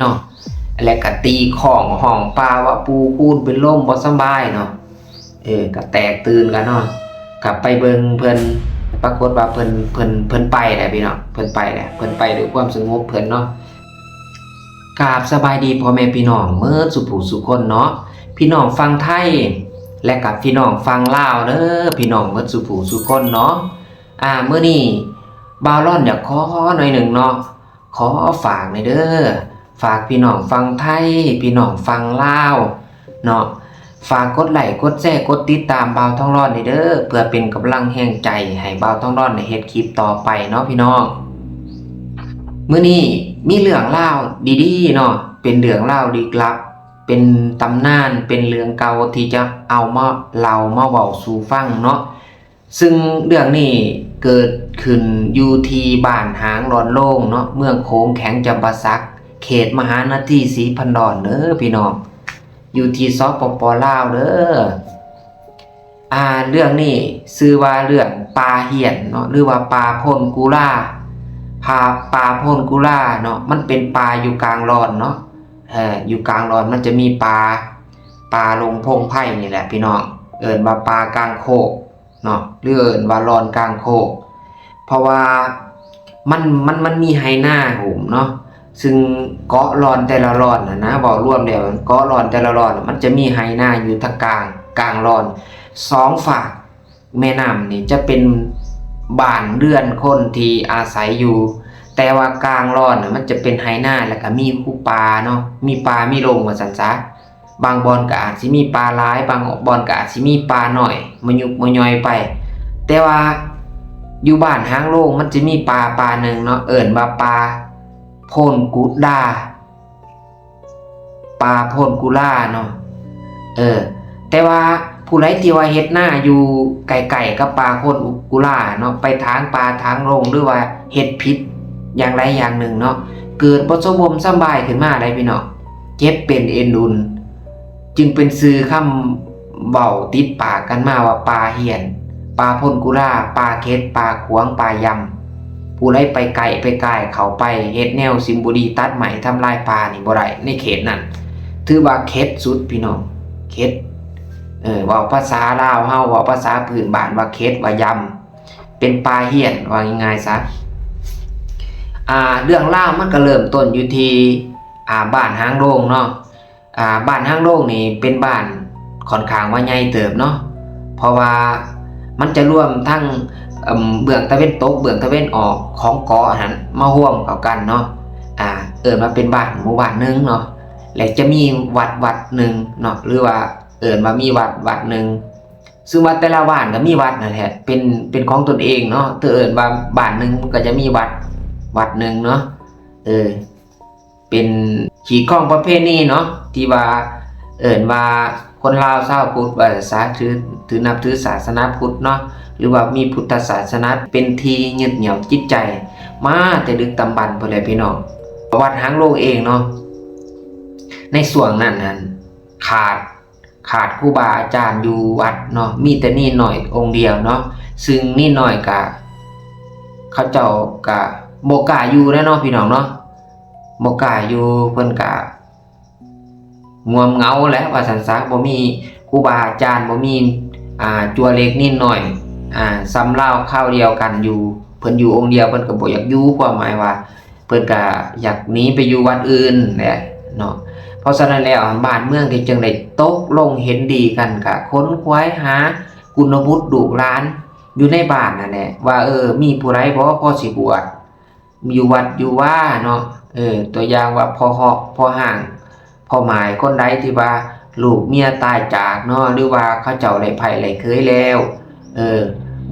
ເນາະ ແລະກະຕີຄ້ອງຮ້ອງປ່າວ່າ ປູ່ຄູນເປັນລົມບໍ່ສຳບາຍເນາະ. ເອີ ກະແຕກຕື່ນກັນເນາະ ກະໄປເບິ່ງເພິ່ນ ປາກົດວ່າເພິ່ນ ເພິ່ນ ເພິ່ນໄປແລ້ວພີ່ນ້ອງ ເພິ່ນໄປແລ້ວ ເພິ່ນໄປດ້ວຍຄວາມສະຫງົບເພິ່ນເນາະ. ກາບສະບາຍດີພໍ່ແມ່ພີ່ນ້ອງເໝິດສູ່ຜູ້ສູ່ຄົນເນາະ ພີ່ນ້ອງຝັ່ງໄທ ແລະກະພີ່ນ້ອງຝັ່ງລາວເດີ ພີ່ນ້ອງເໝິດສູ່ຜູ້ສູ່ຄົນເນາະ. ອາ ມື້ນີ້ບ່າວລອນຢາກຂໍໜ້ອຍໜຶ່ງເນາະ ຂໍຝາກແດ່ເດີ ຝາກພີ່ນ້ອງຝັ່ງໄທ ພີ່ນ້ອງຝັ່ງລາວເນາະ ຝາກກົດໄລ້ ກົດແຊ ກົດຕິດຕາມບ່າວທອງລອນແດ່ເດີ ເພື່ອເປັນກຳລັງແຮງໃຈໃຫ້ບ່າວທອງລອນໄດ້ເຮັດຄລິບຕໍ່ໄປເນາະພີ່ນ້ອງ. ມື້ນີ້ມີເລື່ອງລາວດີໆເນາະ ເປັນເລື່ອງລາວລຶກລັບ ເປັນຕຳນານ ເປັນເລື່ອງເກົ່າທີ່ຈະເອົາມາເລົ່າມາເວົ້າສູ່ຟັງເນາະ. ຊຶ່ງເລື່ອງນີ້ເກີດຂຶ້ນຢູ່ທີ່ບ້ານຫາງລອນໂລງເນາະ ເມືອງໂຂງ ແຂວງຈຳປາສັກ ເຂດມະຫານະທີສີພັນດອນເດີພີ່ນ້ອງ ຢູ່ທີ່ ສປປ ລາວເດີ. ອາ ເລື່ອງນີ້ຊື່ວ່າເລື່ອງປ່າຫ້ຽນເນາະ ຫຼືວ່າປ່າໂພນກຸລາ ປ່າ ປ່າໂພນກຸລາເນາະ ມັນເປັນປ່າຢູ່ກາງລອນເນາະ ເອີ ຢູ່ກາງລອນມັນຈະມີປ່າ ປ່າລົງພົງໄພນີ້ແຫຼະພີ່ນ້ອງ ເອີ້ນວ່າປ່າກາງໂຄກ ເນາະ ຫຼືເອີ້ນວ່າລອນກາງໂຄກ ເພາະວ່າມັນ ມັນ ມັນມີໄຮ່ນາຫຸ້ມເນາະ ຊຶ່ງເກາະລອນແຕ່ລະລອນຫັ້ນນະ ເວົ້າລວມແລ້ວ ເກາະລອນແຕ່ລະລອນ ມັນຈະມີໄຮ່ນາຢູ່ທາງກາງ ກາງລອນ ສອງຟາກແມ່ນ້ຳນີ້ຈະເປັນບ້ານເຮືອນຄົນທີ່ອາໄສຢູ່ ແຕ່ວ່າກາງລອນນະ ມັນຈະເປັນໄຮ່ນາ ແລ້ວກະມີພູປ່າເນາະ ມີປ່າມີລົງວ່າຊັ້ນຊະ. ບາງບ່ອນກໍອາດຊິມີປາຫຼາຍ ບາງບ່ອນກໍອາດຊິມີປາໜ້ອຍ ມະຍຸກມະຍ່ອຍໄປ ແຕ່ວ່າຢູ່ບ້ານຫາງໂລງມັນຈະມີປາ ປາໜຶ່ງເນາະ ເອີ້ນວ່າປາໂພນກຸລາ ປາໂພນກຸລາເນາະ ເອີ ແຕ່ວ່າຜູ້ໃດທີ່ວ່າເຮັດນາຢູ່ໃກ້ໆກັບປາໂພນກຸລາເນາະ ໄປຖາງປ່າຖາງໂລງ ຫຼືວ່າເຮັດຜິດຢ່າງໃດຢ່າງໜຶ່ງເນາະ ເກີດບໍ່ສົມບົມສຳບາຍຂຶ້ນມາໄດ໋ພີ່ນ້ອງ ເຈັບເປັນເອັນອຸ່ນ ຈຶ່ງເປັນຊື່ຄຳເວົ້າຕິດປາກກັນມາວ່າ ປ່າຫ້ຽນ, ປ່າໂພນກຸລາ, ປ່າເຂັດ, ປ່າຂວາງ, ປ່າຢຳ. ຜູ້ໃດໄປໃກ້ໄປກາຍເຂົ້າໄປເຮັດແນວສິ່ງບໍ່ດີ ຕັດໄມ້ທຳລາຍປ່ານີ້ບໍ່ໄດ້ໃນເຂດນັ້ນ ຖືວ່າເຂັດສຸດພີ່ນ້ອງ ເຂັດ. ເອີ ເວົ້າພາສາລາວເຮົາ ເວົ້າພາສາພື້ນບ້ານວ່າເຂັດ ວ່າຢຳ ເປັນປ່າຫ້ຽນ ວ່າງ່າຍໆຊະ. ອ່າ ເລື່ອງລາວມັນກໍເລີ່ມຕົ້ນຢູ່ທີ່ ອ່າ ບ້ານຫາງໂລງເນາະ. ອ່າ ບ້ານຫາງໂລງນີ້ເປັນບ້ານຂ້ອນຂ້າງວ່າໃຫຍ່ເຕີບເນາະ ເພາະວ່າມັນຈະລວມທັງ ເອີ່ມ ເບື້ອງຕາເວັນຕົກ ເບື້ອງຕາເວັນອອກຂອງເກາະຫັ້ນມາຮວມເຂົ້າກັນເນາະ ອ່າ ເອີ້ນວ່າເປັນບ້ານໝູ່ບ້ານໜຶ່ງເນາະ ແລະຈະມີວັດວັດໜຶ່ງເນາະ ຫຼືວ່າເອີ້ນວ່າມີວັດວັດໜຶ່ງ ຊຶ່ງວ່າແຕ່ລະບ້ານກໍມີວັດນັ້ນແຫຼະ ເປັນ ເປັນຂອງຕົນເອງເນາະ ເອີ້ນວ່າບ້ານໜຶ່ງກໍຈະມີວັດວັດໜຶ່ງເນາະ ເອີ ເປັນຮີດຄອງປະເພນີເນາະ ທີ່ວ່າເອີ້ນວ່າຄົນລາວຊາວພຸດວ່າຊະ ຖື ຖືນັບຖືສາສະໜາພຸດເນາະ ຫຼືວ່າມີພຸດທະສາສະໜາເປັນທີ່ຍຶດໜຽວຈິດໃຈມາແຕ່ດຶກດຳບັນພຸ້ນແຫຼະພີ່ນ້ອງ. ວັດຫາງໂລງເອງເນາະ ໃນຊ່ວງນັ້ນຫັ້ນຂາດ ຂາດຄູບາອາຈານຢູ່ວັດເນາະ ມີແຕ່ເນນນ້ອຍອົງດຽວເນາະ ຊຶ່ງເນນນ້ອຍກະ ເຂົາເຈົ້າກະບໍ່ກ້າຢູ່ແຫຼະເນາະພີ່ນ້ອງເນາະ ບໍ່ກ້າຢູ່ ເພິ່ນກະງ່ວມເຫງົາແຫຼະວ່າຊັ້ນຊະ ບໍ່ມີຄູບາອາຈານ ບໍ່ມີ ອ່າ ຈົວເລັກເນນນ້ອຍ ອ່າ ສ່ຳລາວຄາວດຽວກັນຢູ່ ເພິ່ນຢູ່ອົງດຽວ ເພິ່ນກະບໍ່ຢາກຢູ່ ຄວາມໝາຍວ່າ ເພິ່ນກະຢາກໜີໄປຢູ່ວັດອື່ນແຫຼະເນາະ. ເພາະສະນັ້ນແລ້ວ ບ້ານເມືອງກໍຈຶ່ງໄດ້ຕົກລົງເຫັນດີກັນ ກະຂົນຂວາຍຫາກຸນນະບຸດລູກຫຼານຢູ່ໃນບ້ານນັ້ນແຫຼະ ວ່າ ເອີ ມີຜູ້ໃດບໍ່ພໍຊິບວດຢູ່ວັດຢູ່ວາເນາະ ເອີ ຕົວຢ່າງວ່າພໍ່ເຮາະ ພໍ່ຮ້າງ ພໍ່ໝ້າຍຄົນໃດທີ່ວ່າລູກເມຍຕາຍຈາກເນາະ ຫຼືວ່າເຂົາເຈົ້າໄດ້ໃພ້ໄດ້ເຂີຍແລ້ວ ເອີ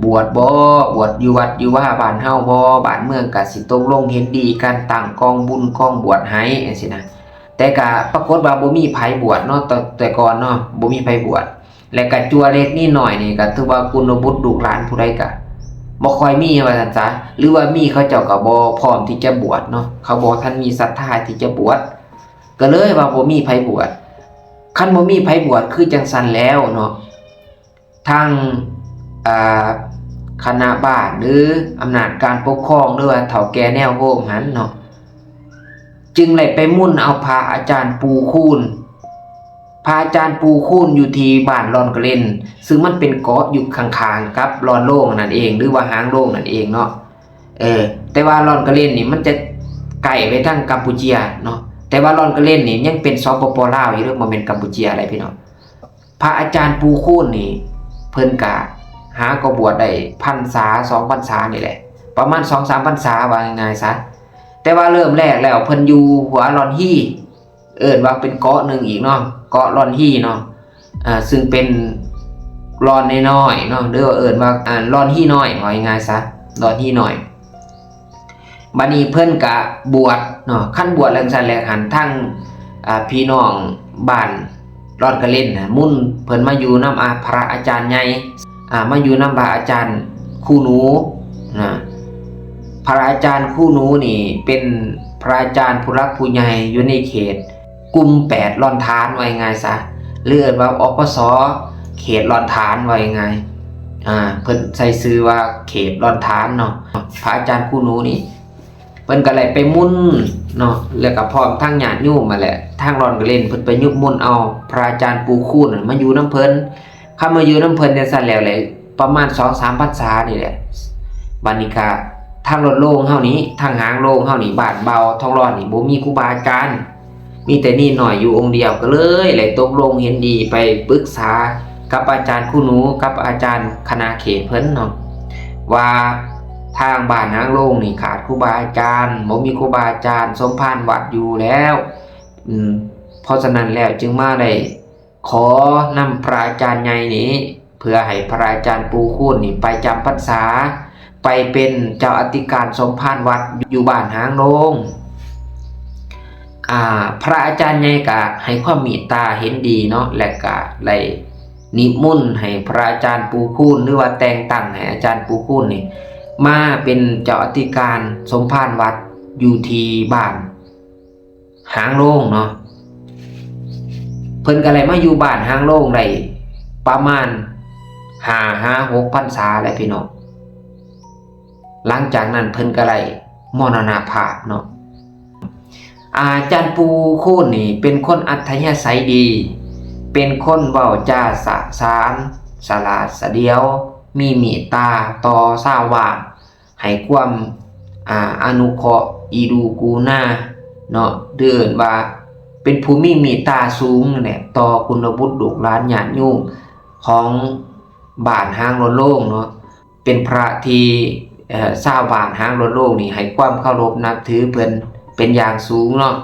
ບວດບໍ່ ບວດຢູ່ວັດຢູ່ວາບ້ານເຮົາບໍ່ ບ້ານເມືອງກະຊິຕົກລົງເຫັນດີກັນ ຕັ້ງກອງບຸນກອງບວດໃຫ້ຈັ່ງຊີ້ນະ. ແຕ່ກະປາກົດວ່າບໍ່ມີໃຜບວດເນາະ ແຕ່ ແຕ່ກ່ອນເນາະ ບໍ່ມີໃຜບວດ ແລະກະຈົວເລັກເນນນ້ອຍນີ້ກະຖືວ່າກຸນນະບຸດລູກຫຼານຜູ້ໃດກະບໍ່ຄ່ອຍມີວ່າຊັ້ນຊະ ຫຼືວ່າມີເຂົາເຈົ້າກະບໍ່ພ້ອມທີ່ຈະບວດເນາະ ເຂົາບໍ່ທັນມີສັດທາທີ່ຈະບວດ ກໍເລີຍວ່າບໍ່ມີໃຜບວດ. ຄັນບໍ່ມີໃຜບວດຄືຈັ່ງຊັ້ນແລ້ວເນາະ ທາງ ອ່າ ຄະນະບ້ານ ຫຼື ອຳນາດການປົກຄອງ ຫຼືວ່າເຖົ້າແກ່ແນວໂຮມຫັ້ນເນາະ ຈຶ່ງໄດ້ໄປມຸນເອົາພະອາຈານປູຄູນ. ພະອາຈານປູຄູນຢູ່ທີ່ບ້ານລອນກະເລັນ ຊຶ່ງມັນເປັນເກາະຢູ່ຂ້າງໆກັບລອນໂລງນັ້ນເອງ ຫຼືວ່າຫາງໂລງນັ້ນເອງເນາະ. ເອີ ແຕ່ວ່າລອນກະເລັນນີ້ມັນຈະໃກ້ໄປທາງກຳປູເຈຍເນາະ, ແຕ່ວ່າລອນກະເລັນນີ້ຍັງເປັນ ສປປ ລາວ ຢູ່ເດີ ບໍ່ແມ່ນກຳປູເຈຍໃດພີ່ນ້ອງ. ພະອາຈານປູຄູນນີ້ ເພິ່ນກະຫາກໍບວດໄດ້ພັນສາ ສອງພັນສານີ້ແຫຼະ ປະມານສອງສາມພັນສາ ວ່າງ່າຍໆຊະ. ແຕ່ວ່າເລີ່ມແລກແລ້ວເພິ່ນຢູ່ຫົວລອນຮີ ເອີ້ນວ່າເປັນເກາະໜຶ່ງອີກເນາະ ເກາະລອນຮີເນາະ ອ່າ ຊຶ່ງເປັນລອນນ້ອຍໆເນາະ ຫຼືວ່າເອີ້ນວ່າ ອ່າ ລອນຮີນ້ອຍ ເວົ້າງ່າຍໆຊະ ລອນຮີນ້ອຍ. ບັດນີ້ເພິ່ນກະບວດເນາະ, ຄັນບວດແລ້ວຈັ່ງຊັ້ນແລ້ວຫັ້ນ ທັງ ອ່າ ພີ່ນ້ອງບ້ານລອນກະເລັນນະ ມຸນເພິ່ນມາຢູ່ນຳ ອ່າ ພະອາຈານໃຫຍ່ ອ່າ ມາຢູ່ນຳພະອາຈານຄູໜູນະ. ພະອາຈານຄູໜູນີ້ເປັນພະອາຈານຜູ້ຫຼັກຜູ້ໃຫຍ່ຢູ່ໃນເຂດ ກຸ່ມແປດລອນທານ ວ່າງ່າຍໆຊະ ຫຼືເອີ້ນວ່າ ອປສ ເຂດລອນທານ ວ່າງ່າຍໆ ອ່າ ເພິ່ນໃຊ້ຊື່ວ່າເຂດລອນທານເນາະ. ພະອາຈານຄູໜູນີ້ ເພິ່ນກໍໄດ້ໄປມຸນເນາະ ແລ້ວກໍພ້ອມທັງຍາດໂຍມຫັ້ນແຫຼະ ທາງລອນກະເລັນ ເພິ່ນໄປຍຸບມຸນເອົາພະອາຈານປູຄູນນັ້ນມາຢູ່ນຳເພິ່ນ. ຄັນມາຢູ່ນຳເພິ່ນຈັ່ງຊັ້ນແລ້ວແຫຼະ ປະມານສອງສາມພັນສານີ້ແຫຼະ. ບັດນີ້ກະທາງລອດໂລງເຮົານີ້ ທາງຫາງໂລງເຮົານີ້ ບ້ານເບົາທອງລອນນີ້ ບໍ່ມີຄູບາອາຈານ ມີແຕ່ນີນນ້ອຍຢູ່ອົງດຽວ ກໍເລີຍໄດ້ຕົກລົງເຫັນດີໄປປຶກສາກັບອາຈານຄູໜູ ກັບອາຈານຄະນະເຂດເພິ່ນເນາະ ວ່າທາງບ້ານຫາງໂລງນີ້ຂາດຄູບາອາຈານ ບໍ່ມີຄູບາອາຈານສົມພານວັດຢູ່ແລ້ວ. ອືມ ເພາະສະນັ້ນແລ້ວຈຶ່ງມາໄດ້ ຂໍນຳພະອາຈານໃຫຍ່ນີ້ ເພື່ອໃຫ້ພະອາຈານປູຄູນນີ້ໄປຈຳພັນສາ ໄປເປັນເຈົ້າອະທິການສົມພານວັດຢູ່ບ້ານຫາງໂລງ. ອ່າ ພະອາຈານໃຫຍ່ກະໃຫ້ຄວາມເມດຕາເຫັນດີເນາະ ແລະກະໄດ້ນິມົນໃຫ້ພະອາຈານປູຄູນ ຫຼືວ່າແຕ່ງຕັ້ງໃຫ້ອາຈານປູຄູນນີ້ ມາເປັນເຈົ້າອະທິການສົມພານວັດຢູ່ທີ່ບ້ານ ຫາງໂລງເນາະ. ເພິ່ນກໍໄດ້ມາຢູ່ບ້ານຫາງໂລງໄດ້ປະມານຫ້າຫາຫົກພັນສາແຫຼະພີ່ນ້ອງ. ຫຼັງຈາກນັ້ນເພິ່ນກໍໄດ້ມໍລະນະພາບເນາະ. ອາຈານປູຄູນນີ້ເປັນຄົນອັດທະຍາໄສດີ, ເປັນຄົນເວົ້າຈາສະສານ, ສະຫຼາດສະຫຼຽວ, ມີເມດຕາຕໍ່ຊາວບ້ານ, ໃຫ້ຄວາມ ອາ ອະນຸເຄາະອີດູກູນາເນາະ ຫຼືເອີ້ນວ່າເປັນຜູ້ມີເມດຕາສູງນັ້ນແຫຼະ ຕໍ່ຄຸນນະບຸດລູກຫຼານຍາດໂຍມຂອງບ້ານຫາງໂລນໂລງເນາະ. ເປັນພະທີ່ ເອີ ຊາວບ້ານຫາງໂລນໂລງນີ້ໃຫ້ຄວາມເຄົາລົບນັບຖືເພິ່ນເປັນຢ່າງສູງເນາະ.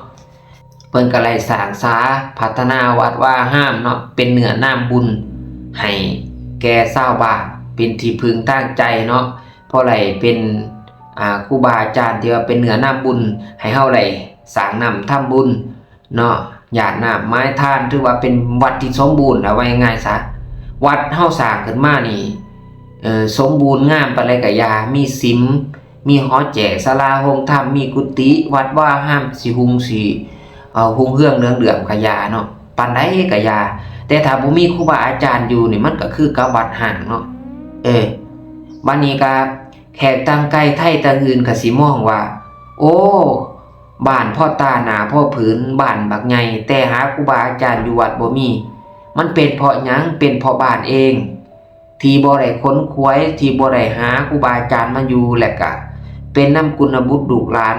ເພິ່ນກໍໄດ້ສ້າງສາພັດທະນາວັດວາອາຮາມເນາະ ເປັນເນື້ອນາມບຸນໃຫ້ແກ່ຊາວບ້ານ ເປັນທີ່ເພິ່ງທາງໃຈເນາະ ເພາະໄດ້ເປັນ ອ່າ ຄູບາອາຈານທີ່ວ່າເປັນເນື້ອນາມບຸນໃຫ້ເຮົາໄດ້ສ້າງນ້ຳທຳບຸນເນາະ ຢາດນ້ຳໝາຍທານ ຖືວ່າເປັນວັດທີ່ສົມບູນ ເອົາວ່າງ່າຍໆຊະ. ວັດເຮົາສ້າງຂຶ້ນມານີ້ ເອີ ສົມບູນງາມປານໃດກະຢ່າ ມີສິມ ມີຫໍແຈກ ສາລາໂຮງທຳ ມີກຸຕິ ວັດວາອາຮາມຊິຮຸ່ງ ຊິ ເອີ ຮຸ່ງເຮືອງເຫຼືອງເຫຼື້ອມກະຢ່າເນາະ ປານໃດກະຢ່າ ແຕ່ຖ້າບໍ່ມີຄູບາອາຈານຢູ່ນີ້ ມັນກະຄືກັບວັດຮ້າງເນາະ. ເອີ ບາດນີ້ກະແຂກຕ່າງໄກໄທຕ່າງອື່ນກະຊິມອງວ່າ ໂອ້ ບ້ານພໍຕາໜ້າພໍຜືນ ບ້ານບັກໃຫຍ່ ແຕ່ຫາຄູບາອາຈານຢູ່ວັດບໍ່ມີ ມັນເປັນເພາະຫຍັງ? ເປັນເພາະບ້ານເອງ ທີ່ບໍ່ໄດ້ຂົນຂວາຍ ທີ່ບໍ່ໄດ້ຫາຄູບາອາຈານມາຢູ່ ແລະກະເປັນນຳກຸນນະບຸດລູກຫຼານ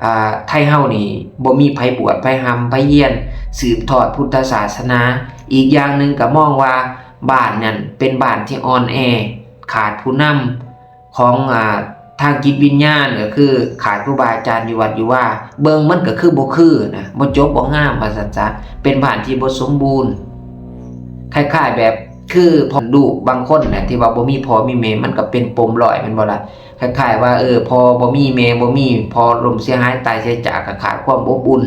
ອ່າ ໄທເຮົານີ້ ບໍ່ມີໃຜບວດ ໃຜຮ່ຳ ໃຜຮຽນ ສືບທອດພຸດທະສາສະໜາ. ອີກຢ່າງໜຶ່ງກະມອງວ່າບ້ານນັ້ນເປັນບ້ານທີ່ອ່ອນແອ ຂາດຜູ້ນຳຂອງ ອ່າ ທາງຈິດວິນຍານ ກະຄືຂາດຄູບາອາຈານຢູ່ວັດຢູ່ວາ ເບິ່ງມັນກະຄືບໍ່ຄືນະ ບໍ່ຈົບບໍ່ງາມວ່າຊັ້ນຊະ ເປັນບ້ານທີ່ບໍ່ສົມບູນ. ຄ້າຍໆແບບ ຄືພໍ່ລູກບາງຄົນນະ ທີ່ວ່າບໍ່ມີພໍ່ມີແມ່ ມັນກໍເປັນປົມຮ້ອຍແມ່ນບໍ່ລະ? ຄ້າຍໆວ່າ ເອີ ພໍ່ບໍ່ມີແມ່ບໍ່ມີ ພໍ່ລົ້ມເສຍຫາຍຕາຍເສຍຈາກ ກໍຂາດຄວາມອົບອຸ່ນ.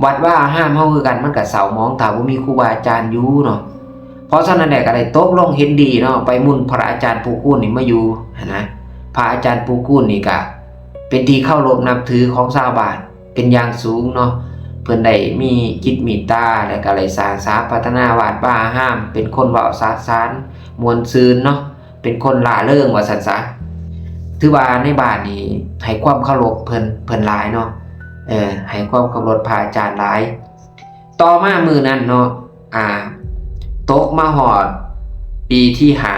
ວັດວາອາຮາມເຮົາຄືກັນ ມັນກໍເສົ້າໝອງ ຖ້າບໍ່ມີຄູບາອາຈານຢູ່ເນາະ. ເພາະສະນັ້ນແຫຼະ ກໍໄດ້ຕົກລົງເຫັນດີເນາະ ໄປມຸນພະອາຈານປູຄູນນີ້ມາຢູ່ຫັ້ນນະ. ພະອາຈານປູຄູນນີ້ກໍເປັນທີ່ເຄົາລົບນັບຖືຂອງຊາວບ້ານ ເປັນຢ່າງສູງເນາະ. ເພິ່ນໄດ້ມີຈິດເມດຕາ ແລະກະໄດ້ສ້າງສາພັດທະນາວັດວາອາຮາມ ເປັນຄົນເວົ້າສະສານມ່ວນຊື່ນເນາະ ເປັນຄົນລ່າເລີງວ່າຊັ້ນຊະ. ຖືວ່າໃນບ້ານນີ້ໃຫ້ຄວາມເຄົາລົບເພິ່ນ ເພິ່ນຫຼາຍເນາະ. ເອີ ໃຫ້ຄວາມເຄົາລົບພະອາຈານຫຼາຍ. ຕໍ່ມາມື້ນັ້ນເນາະ ອ່າ ຕົກມາຮອດປີທີຫ້າ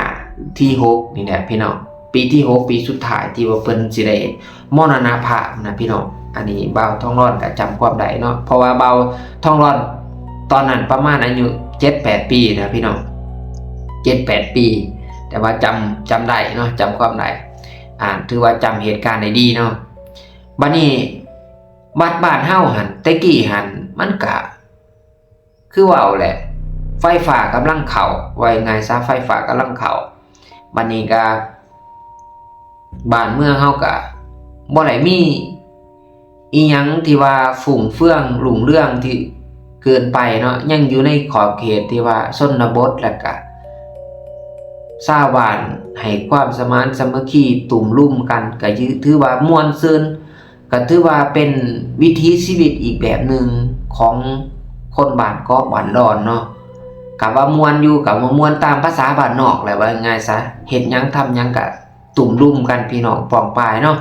ທີຫົກນີ້ແຫຼະພີ່ນ້ອງ, ປີທີຫົກ ປີສຸດທ້າຍທີ່ວ່າເພິ່ນຊິໄດ້ ມໍລະນະພາບນະພີ່ນ້ອງ. ອັນນີ້ບ່າວທອງຫຼອນກໍຈຳຄວາມໄດ້ເນາະ ເພາະວ່າບ່າວທອງຫຼອນຕອນນັ້ນປະມານອາຍຸເຈັດແປດປີນະພີ່ນ້ອງ, ເຈັດແປດປີ ແຕ່ວ່າຈຳ ຈຳໄດ້ເນາະ ຈຳຄວາມໄດ້ ອ່າ ຖືວ່າຈຳເຫດການໄດ້ດີເນາະ. ບັດນີ້ວັດບ້ານເຮົາຫັ້ນ ແຕ່ກີ້ຫັ້ນມັນກະ ຄືເວົ້າແຫຼະ ໄຟຟ້າກຳລັງເຂົ້າ ເວົ້າງ່າຍໆຊະ ໄຟຟ້າກຳລັງເຂົ້າ. ບັດນີ້ກະບ້ານເມືອງເຮົາກະບໍ່ໄດ້ມີອີ່ຫຍັງທີ່ວ່າຟຸ່ງເຟືອງຮຸ່ງເຮືອງທີ່ເກີນໄປເນາະ, ຍັງຢູ່ໃນຂອບເຂດທີ່ວ່າຊົນນະບົດ ແລ້ວກະຊາວບ້ານໃຫ້ຄວາມສະໝານສາມັກຄີ ຕຸ້ມລຸມກັນ ກະຖືວ່າມ່ວນຊື່ນ ກໍຖືວ່າເປັນວິຖີຊີວິດອີກແບບໜຶ່ງຂອງຄົນບ້ານເກາະບ້ານດອນເນາະ. ກໍວ່າມ່ວນຢູ່ ກໍວ່າມ່ວນຕາມພາສາບ້ານນອກແຫຼະ ເວົ້າງ່າຍໆຊະ, ເຮັດຫຍັງທຳຫຍັງກໍຕຸ້ມລຸມກັນ ພີ່ນ້ອງປ້ອງປາຍເນາະ.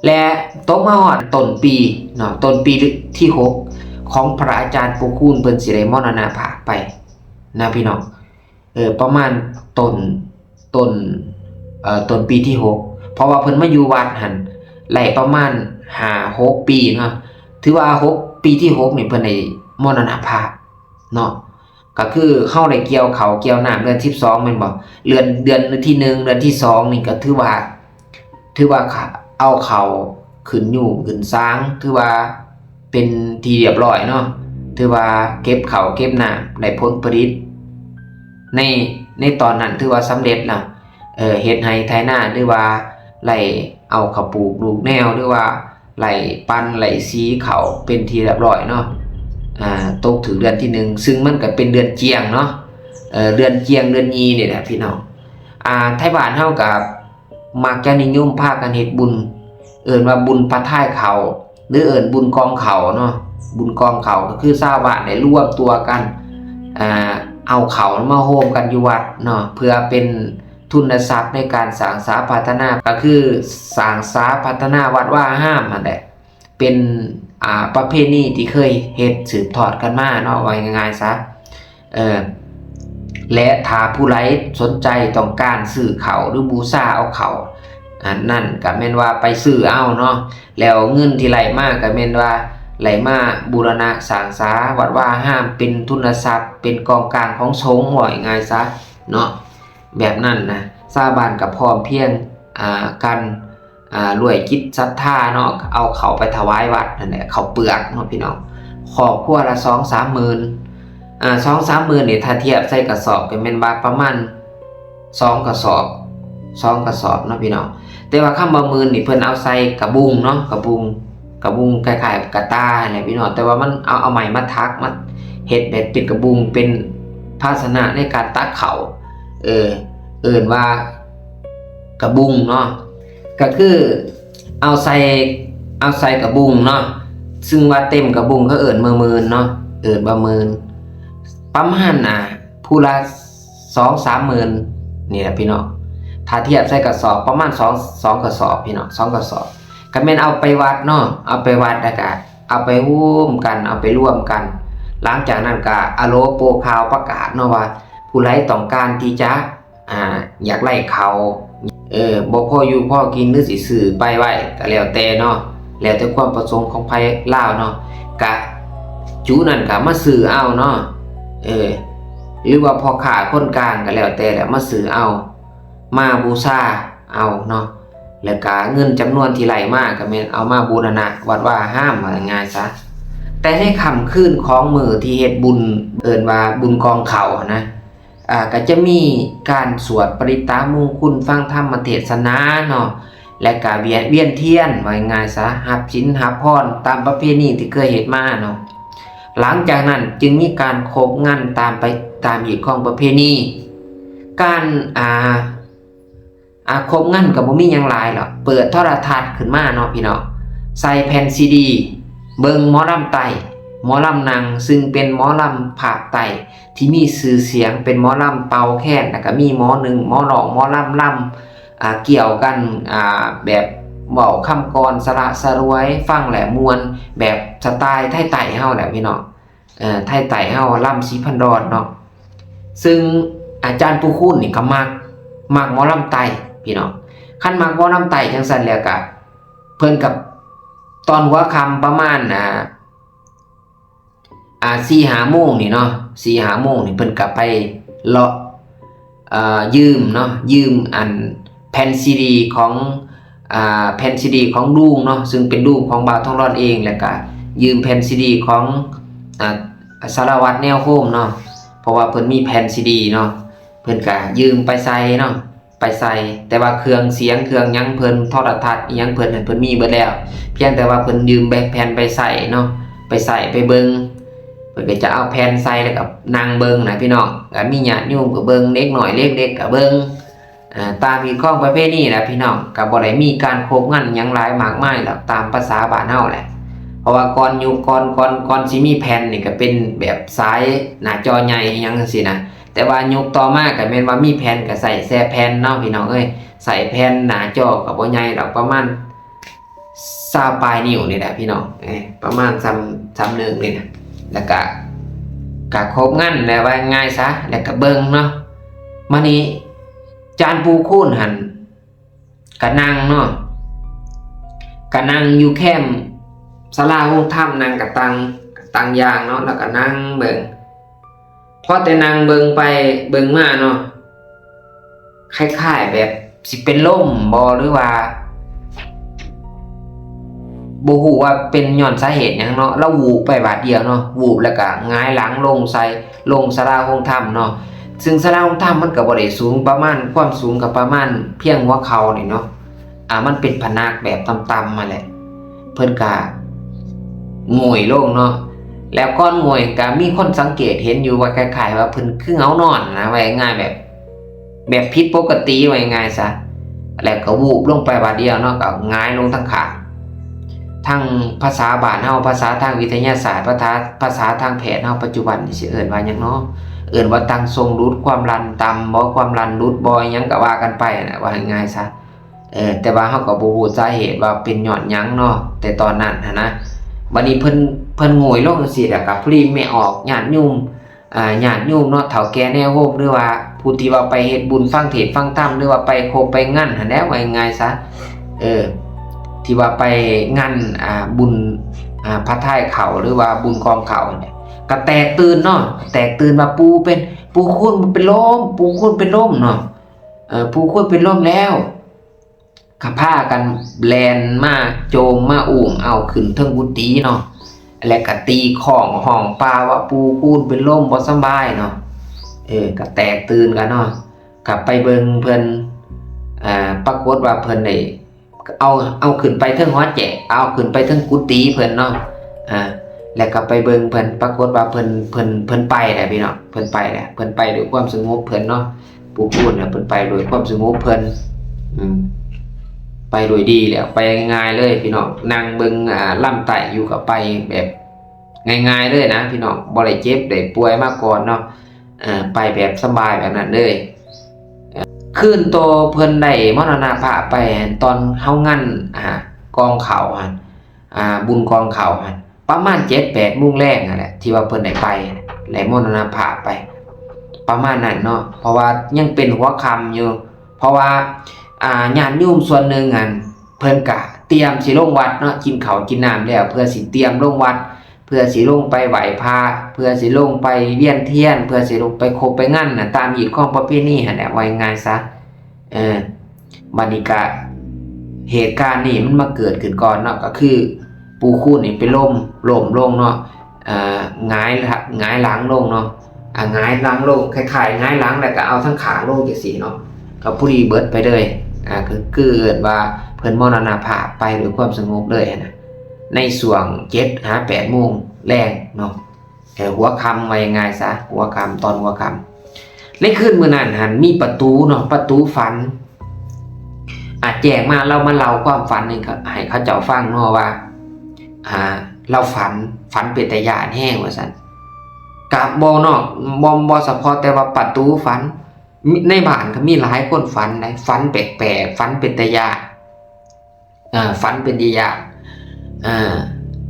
ແລະ ຕົກມາຮອດຕົ້ນປີເນາະ ຕົ້ນປີທີຫົກຂອງພະອາຈານປູຄູນ ເພິ່ນຊິໄດ້ມໍລະນະພາບໄປນະ ພີ່ນ້ອງ. ເອີ ປະມານຕົ້ນ ຕົ້ນ ເອີ ຕົ້ນປີທີຫົກ ເພາະວ່າເພິ່ນມາຢູ່ວັດຫັ້ນໄດ້ປະມານຫ້າຫົກປີເນາະ, ຖືວ່າຫົກ ປີທີຫົກນີ້ເພິ່ນໄດ້ມໍລະນະພາບເນາະ. ກໍຄືເຮົາໄດ້ກ່ຽວເຂົ້າກ່ຽວນ້ຳເດືອນສິບສອງແມ່ນບໍ່? ເດືອນ ເດືອນທີໜຶ່ງ ເດືອນທີສອງນີ້ກໍຖືວ່າ ຖືວ່າ ເອົາເຂົ້າຂຶ້ນຢູ່ຂຶ້ນສາງ ຖືວ່າເປັນທີ່ຮຽບຮ້ອຍເນາະ, ຖືວ່າເກັບເຂົ້າເກັບນ້ຳໄດ້ຜົນຜະລິດ ໃນ ໃນຕອນນັ້ນຖືວ່າສຳເລັດແລ້ວ. ເອີ ເຮັດໄຮ່ໄຖນາ ຫຼືວ່າໄລ່ເອົາເຂົ້າປູກລູກແນວ ຫຼືວ່າໄລ່ປັ່ນໄລ່ສີເຂົ້າເປັນທີ່ຮຽບຮ້ອຍເນາະ. ອ່າ ຕົກຖືກເດືອນທີໜຶ່ງ ຊຶ່ງມັນກໍເປັນເດືອນຈຽງເນາະ, ເອີ ເດືອນຈຽງເດືອນຍີ່ນີ້ແຫຼະ ພີ່ນ້ອງ. ອ່າ ໄທບ້ານເຮົາກໍ ມັກຈະນິຍົມພາກັນເຮັດບຸນ ເອີ້ນວ່າບຸນປະທາຍເຂົ້າ ຫຼືເອີ້ນບຸນກອງເຂົ້າເນາະ. ບຸນກອງເຂົ້າກໍຄືຊາວບ້ານໄດ້ລວມຕົວກັນ ອ່າ ເອົາເຂົ້າມາໂຮມກັນຢູ່ວັດເນາະ ເພື່ອເປັນທຶນນະຊັບໃນການສ້າງສາພັດທະນາ ກໍຄືສ້າງສາພັດທະນາວັດວາອາຮາມຫັ້ນແຫຼະ. ເປັນ ອ່າ ປະເພນີທີ່ເຄີຍເຮັດສືບທອດກັນມາເນາະ ເວົ້າງ່າຍໆຊະ. ເອີ ແລະ ຖ້າຜູ້ໃດສົນໃຈຕ້ອງການຊື້ເຂົ້າ ຫຼື ບູຊາເອົາເຂົ້າ ອັນນັ້ນກໍແມ່ນວ່າໄປຊື້ເອົາເນາະ, ແລ້ວເງິນທີ່ໄລ່ມາກໍແມ່ນວ່າໄລ່ມາບູລະນະສ້າງສາວັດວາອາຮາມ ເປັນທຶນນະຊັບ ເປັນກອງກາງຂອງສົງ ເວົ້າງ່າຍໆຊະເນາະ. ແບບນັ້ນນະ ຊາວບ້ານກໍພ້ອມພຽງ ອ່າ ກັນ ອ່າ ດ້ວຍຈິດສັດທາເນາະ ເອົາເຂົ້າໄປຖວາຍວັດຫັ້ນແຫຼະ ເຂົ້າເປືອກເນາະ ພີ່ນ້ອງ. ຄອບຄົວລະສອງສາມໝື່ນ ອ່າ ສອງສາມໝື່ນນີ້ ຖ້າທຽບໃສ່ກະສອບກໍແມ່ນວ່າປະມານສອງກະສອບ ສອງກະສອບເນາະ ພີ່ນ້ອງ. ແຕ່ວ່າຄຳວ່າໝື່ນນີ້ ເພິ່ນເອົາໃສ່ກະບຸງເນາະ ກະບຸງ ກະບຸງຄ້າຍໆກະຕ່າຫັ້ນແຫຼະ ພີ່ນ້ອງ, ແຕ່ວ່າມັນເອົາ ເອົາໄມ້ມາຖັກ ມາເຮັດແບບເປັນກະບຸງ ເປັນພາຊະນະໃນການຕັກເຂົ້າ ເອີ ເອີ້ນວ່າ ກະບຸງເນາະ ກໍຄືເອົາໃສ່ ເອົາໃສ່ກະບຸງເນາະ, ຊຶ່ງວ່າເຕັມກະບຸງເຂົາເອີ້ນວ່າໝື່ນເນາະ ເອີ້ນວ່າໝື່ນ ປະມານ ອ່າ ຜູ້ລະສອງສາມໝື່ນນີ້ແຫຼະ ພີ່ນ້ອງ. ຖ້າທຽບໃສ່ກະສອບ ປະມານສອງ ສອງກະສອບ ພີ່ນ້ອງ ສອງກະສອບ ກໍແມ່ນເອົາໄປວັດເນາະ ເອົາໄປວັດ ແລ້ວກະເອົາໄປໂຮມກັນ ເອົາໄປລວມກັນ. ຫຼັງຈາກນັ້ນກະອາໂລໂປຂ່າວປະກາດເນາະ ວ່າຜູ້ໃດຕ້ອງການທີ່ຈະ ອ່າ ຢາກໄດ້ເຂົ້າ ເອີ ບໍ່ພໍຢູ່ພໍກິນ ຫຼື ຊິຊື້ໄປໄວ້ກໍແລ້ວແຕ່ເນາະ, ແລ້ວແຕ່ຄວາມປະສົງຂອງໃຜລາວເນາະ, ກະຈຸນັ້ນກະມາຊື້ເອົາເນາະ ເອີ ຫຼືວ່າພໍ່ຄ້າຄົນກາງກໍແລ້ວແຕ່ແຫຼະ ມາຊື້ເອົາ ມາບູຊາເອົາເນາະ, ແລ້ວກະເງິນຈຳນວນທີ່ໄລ່ມາກໍແມ່ນເອົາມາບູລະນະວັດວາອາຮາມ ວ່າງ່າຍໆຊະ. ແຕ່ໃນຄ່ຳຄືນຂອງມື້ທີ່ເຮັດບຸນ ເອີ້ນວ່າບຸນກອງເຂົ້າຫັ້ນນະ ອ່າ ກໍຈະມີການສວດປະລິດຕະມຸງຄຸນ ຟັງທຳມະເທດສະໜາເນາະ ແລະກະວຽນ ວຽນທຽນ ວ່າງ່າຍໆຊະ ຮັບສິນຮັບພອນຕາມປະເພນີທີ່ເຄີຍເຮັດມາເນາະ. ຫຼັງຈາກນັ້ນຈຶ່ງມີການຄົບງັນຕາມໄປ ຕາມຮີດຄອງປະເພນີ. ການ ອ່າ ອ່າ ຄົບງັນກໍບໍ່ມີຫຍັງຫຼາຍດອກ ເປີດໂທລະທັດຂຶ້ນມາເນາະ ພີ່ນ້ອງ ໃສ່ແຜ່ນຊີດີ ເບິ່ງໝໍລຳໄຕ້ ໝໍລຳນັ່ງ ຊຶ່ງເປັນໝໍລຳພາກໃຕ້ ທີ່ມີຊື່ສຽງ ເປັນໝໍລຳເປົ່າແຄນ ແລ້ວກໍມີໝໍໜຶ່ງ ໝໍຮ້ອງ ໝໍລຳລຳ ອ່າ ກ່ຽວກັນ ອ່າ ແບບ ເວົ້າຄຳກອນສະຫຼະສະຫຼວຍ ຟັງແລ້ວມ່ວນ ແບບສະຕາຍໄທໃຕ້ເຮົາແຫຼະພີ່ນ້ອງ. ເອີ ໄທໃຕ້ເຮົາ ລຳສີພັນດອນເນາະ. ຊຶ່ງອາຈານປູຄູນນີ້ກໍມັກ ມັກໝໍລຳໃຕ້ພີ່ນ້ອງ. ຄັນມັກໝໍລຳໃຕ້ຈັ່ງຊັ້ນແລ້ວກໍ ເພິ່ນກໍຕອນຫົວຄ່ຳປະມານ ອ່າ ອ່າ ສີ່ຫ້າໂມງນີ້ເນາະ ສີ່ຫ້າໂມງນີ້ ເພິ່ນກໍໄປເລາະ ເອີ ຢືມເນາະ ຢືມອັນແຜ່ນຊີດີຂອງ ອ່າ ແຜ່ນຊີດີຂອງລຸງເນາະ ຊຶ່ງເປັນລຸງຂອງບ່າວທອງຫຼອນເອງ ແລ້ວກະຢືມແຜ່ນຊີດີຂອງ ອ່າ ສາລະວັດແນວໂຮມເນາະ ເພາະວ່າເພິ່ນມີແຜ່ນຊີດີເນາະ ເພິ່ນກະຢືມໄປໃສ່ເນາະ ໄປໃສ່ ແຕ່ວ່າເຄື່ອງສຽງເຄື່ອງຫຍັງເພິ່ນ ໂທລະທັດອີ່ຫຍັງເພິ່ນ ເພິ່ນມີເບິດແລ້ວ ພຽງແຕ່ວ່າເພິ່ນຢືມແບບແຜ່ນໄປໃສ່ເນາະ ໄປໃສ່ໄປເບິ່ງ ເພິ່ນກໍຈະເອົາແຜ່ນໃສ່ ແລ້ວກໍນັ່ງເບິ່ງນະພີ່ນ້ອງ ກໍມີຍາດໂຍມກໍເບິ່ງ ເດັກນ້ອຍເດັກໆກໍເບິ່ງ ອ່າ ຕາມຮີດຄອງປະເພນີນະພີ່ນ້ອງ ກໍບໍ່ໄດ້ມີການຄົບງັນຫຍັງຫຼາຍມາກມາຍດອກ ຕາມພາສາບ້ານເຮົາແຫຼະ ເພາະວ່າກ່ອນຍຸກ ກ່ອນ ກ່ອນ ກ່ອນຊິມີແຜ່ນນີ້ ກໍເປັນແບບສາຍໜ້າຈໍໃຫຍ່ຫຍັງຈັ່ງຊີ້ນະ ແຕ່ວ່າຍຸກຕໍ່ມາກໍແມ່ນວ່າມີແຜ່ນ ກໍໃຊ້ແຊະແຜ່ນເນາະພີ່ນ້ອງເອີຍ ໃຊ້ແຜ່ນໜ້າຈໍກໍບໍ່ໃຫຍ່ດອກ ປະມານຊາວປາຍນິ້ວນີ້ແຫຼະພີ່ນ້ອງ ເອີ ປະມານຊ່ຳ ຊ່ຳໜຶ່ງນີ້ນະ ແລ້ວກະ ກະຄົບງັນແຫຼະ ວ່າງ່າຍຊະ ແລ້ວກະເບິ່ງເນາະ. ມານີ້ ຈານປູຄູນຫັ້ນ ກະນັ່ງເນາະ ກະນັ່ງຢູ່ແຄມສາລາໂຮງທຳ ນັ່ງກະຕັງ ກະຕັງຢ່າງເນາະ ແລ້ວກະນັ່ງເບິ່ງ ພໍແຕ່ນັ່ງເບິ່ງໄປເບິ່ງມາເນາະ ຄ້າຍໆແບບຊິເປັນລົມບໍ ຫຼືວ່າ ບໍ່ຮູ້ວ່າເປັນຍ້ອນສາເຫດຫຍັງເນາະ ລາວວູບໄປບາດດຽວເນາະ ວູບແລ້ວກະຫງາຍຫຼັງລົງໃສ່ ລົງສາລາໂຮງທຳເນາະ ຊຶ່ງສາລາໂຮງທຳມັນກໍບໍ່ໄດ້ສູງ ປະມານ ຄວາມສູງກໍປະມານພຽງຫົວເຂົ່ານີ້ເນາະ ອ່າ ມັນເປັນພະນັກແບບຕ່ຳໆຫັ້ນແຫຼະ ເພິ່ນກະໂຫງ່ຍລົງເນາະ ແລ້ວກ່ອນໂຫງ່ຍກະມີຄົນສັງເກດເຫັນຢູ່ວ່າຄ້າຍໆວ່າເພິ່ນຄືເຫງົານອນນະ ວ່າງ່າຍໆແບບ ແບບຜິດປົກກະຕິ ວ່າງ່າຍໆຊະ ແລ້ວກໍວູບລົງໄປບາດດຽວເນາະ ກໍຫງາຍລົງທັງຂ້າງ ທັງພາສາບ້ານເຮົາ ພາສາທາງວິທະຍາສາດ ພາສາ ພາສາທາງແພດເຮົາປັດຈຸບັນນີ້ຊິເອີ້ນວ່າຫຍັງເນາະ ເອີ້ນວ່າຕັງຊົງຫຼຸດ ຄວາມດັນຕ່ຳບໍ ຄວາມດັນຫຼຸດບໍ ຫຍັງກໍວ່າກັນໄປນະ ວ່າງ່າຍໆຊະ ເອີ ແຕ່ວ່າເຮົາກໍບໍ່ຮູ້ສາເຫດວ່າເປັນຍ້ອນຫຍັງເນາະ ແຕ່ຕອນນັ້ນຫັ້ນນະ ບັດນີ້ເພິ່ນ ເພິ່ນໂຫງ່ຍລົງຈັ່ງຊີ້ ແລ້ວກໍພໍດີແມ່ອອກ ຍາດໂຍມ ອ່າ ຍາດໂຍມເນາະ ເຖົ້າແກ່ແນວໂຮມ ຫຼືວ່າຜູ້ທີ່ວ່າໄປເຮັດບຸນ ຟັງເທດຟັງທຳ ຫຼືວ່າໄປຄົບໄປງັນຫັ້ນແຫຼະ ວ່າງ່າຍໆຊະ ເອີ ທີ່ວ່າໄປງານ ອ່າ ບຸນ ອ່າ ພະທາຍເຂົ້າ ຫຼືວ່າບຸນກອງເຂົ້າຫັ້ນແຫຼະ ກໍແຕກຕື່ນເນາະ ແຕກຕື່ນວ່າ ປູເປັນ ປູຄູນເປັນລົມ ປູຄູນເປັນລົມເນາະ ເອີ ປູຄູນເປັນລົມແລ້ວ ກໍພາກັນແລ່ນມາໂຈມມາອຸ້ມເອົາຂຶ້ນເທິງກຸຕິເນາະ ແລ້ວກໍຕີຄ້ອງຮ້ອງປ່າວ່າ ປູຄູນເປັນລົມບໍ່ສຳບາຍເນາະ ເອີ ກໍແຕກຕື່ນກັນເນາະ ກໍໄປເບິ່ງເພິ່ນ ອ່າ ປາກົດວ່າເພິ່ນໄດ້ເອົາ ເອົາຂຶ້ນໄປເທິງຫໍແຈກ ເອົາຂຶ້ນໄປເທິງກຸຕິເພິ່ນເນາະ ອ່າ ແລ້ວກໍໄປເບິ່ງເພິ່ນ ປາກົດວ່າເພິ່ນ ເພິ່ນ ເພິ່ນໄປແລ້ວພີ່ນ້ອງ ເພິ່ນໄປແລ້ວ ເພິ່ນໄປດ້ວຍຄວາມສະຫງົບເພິ່ນເນາະ ປູຄູນນະ ເພິ່ນໄປດ້ວຍຄວາມສະຫງົບເພິ່ນ ອືມ ໄປດ້ວຍດີແລ້ວ ໄປງ່າຍໆເລີຍພີ່ນ້ອງ ນັ່ງເບິ່ງ ອ່າ ລຳໄຕ້ຢູ່ ກໍໄປແບບງ່າຍໆເລີຍນະພີ່ນ້ອງ ບໍ່ໄດ້ເຈັບໄດ້ປ່ວຍມາກ່ອນເນາະ ເອີ ໄປແບບສະບາຍແບບນັ້ນເລີຍ. ຄືນຕໍ່ເພິ່ນໄດ້ມໍລະນະພາບໄປຫັ້ນ ຕອນເຮົາງານ ອ່າ ກອງເຂົ້າຫັ້ນ ອ່າ ບຸນກອງເຂົ້າຫັ້ນ ປະມານເຈັດແປດໂມງແລງຫັ້ນແຫຼະ ທີ່ວ່າເພິ່ນໄດ້ໄປ ໄດ້ມໍລະນະພາບໄປ ປະມານນັ້ນເນາະ ເພາະວ່າຍັງເປັນຫົວຄ່ຳຢູ່ ເພາະວ່າ ອ່າ ຍາດໂຍມສ່ວນໜຶ່ງຫັ້ນ ເພິ່ນກະຕຽມຊິລົງວັດເນາະ ກິນເຂົ້າກິນນ້ຳແລ້ວ ເພື່ອຊິຕຽມລົງວັດ ເພື່ອຊິລົງໄປໄຫວ້ພະ ເພື່ອຊິລົງໄປວຽນທຽນ ເພື່ອຊິລົງໄປຄົບໄປງັນນະ ຕາມຮີດຄອງປະເພນີຫັ້ນແຫຼະ ເວົ້າງ່າຍໆຊະ ເອີ ບັດນີ້ກະ ເຫດການນີ້ມັນມາເກີດຂຶ້ນກ່ອນເນາະ ກໍຄື ປູຄູນນີ້ເປັນລົມ ລົ້ມລົງເນາະ ເອີ ຫງາຍ ຫງາຍຫຼັງລົງເນາະ ອ່າ ຫງາຍຫຼັງລົງ ຄ້າຍໆຫງາຍຫຼັງ ແລ້ວກໍເອົາທັງຂ້າງລົງຈັ່ງຊີ້ເນາະ ກໍພໍດີເບິດໄປເລີຍ ອ່າ ກໍຄືເອີ້ນວ່າເພິ່ນມໍລະນະພາບໄປດ້ວຍຄວາມສະຫງົບເລີຍຫັ້ນນະ ໃນຊ່ວງເຈັດຫາແປດໂມງແລງເນາະ ເອີ ຫົວຄ່ຳ ວ່າງ່າຍໆຊະ ຫົວຄ່ຳ ຕອນຫົວຄ່ຳ ໃນຄືນມື້ນັ້ນຫັ້ນ ມີປ້າຕູເນາະ ປ້າຕູຝັນ ອາ ແຈ້ງມາ ລາວມາເລົ່າຄວາມຝັນໃຫ້ເຂົາ ໃຫ້ເຂົາເຈົ້າຟັງເນາະວ່າ ອ່າ ລາວຝັນ ຝັນເປັນຕາຢ້ານແຮງວ່າຊັ້ນ ກະບໍ່ເນາະ ບໍ່ ບໍ່ສະເພາະແຕ່ວ່າປ້າຕູຝັນ ມີ ໃນບ້ານກໍມີຫຼາຍຄົນຝັນໃດ ຝັນແປກໆ ຝັນເປັນຕາຢ້ານ ອ່າ ຝັນເປັນຢ່າງໆ ອ່າ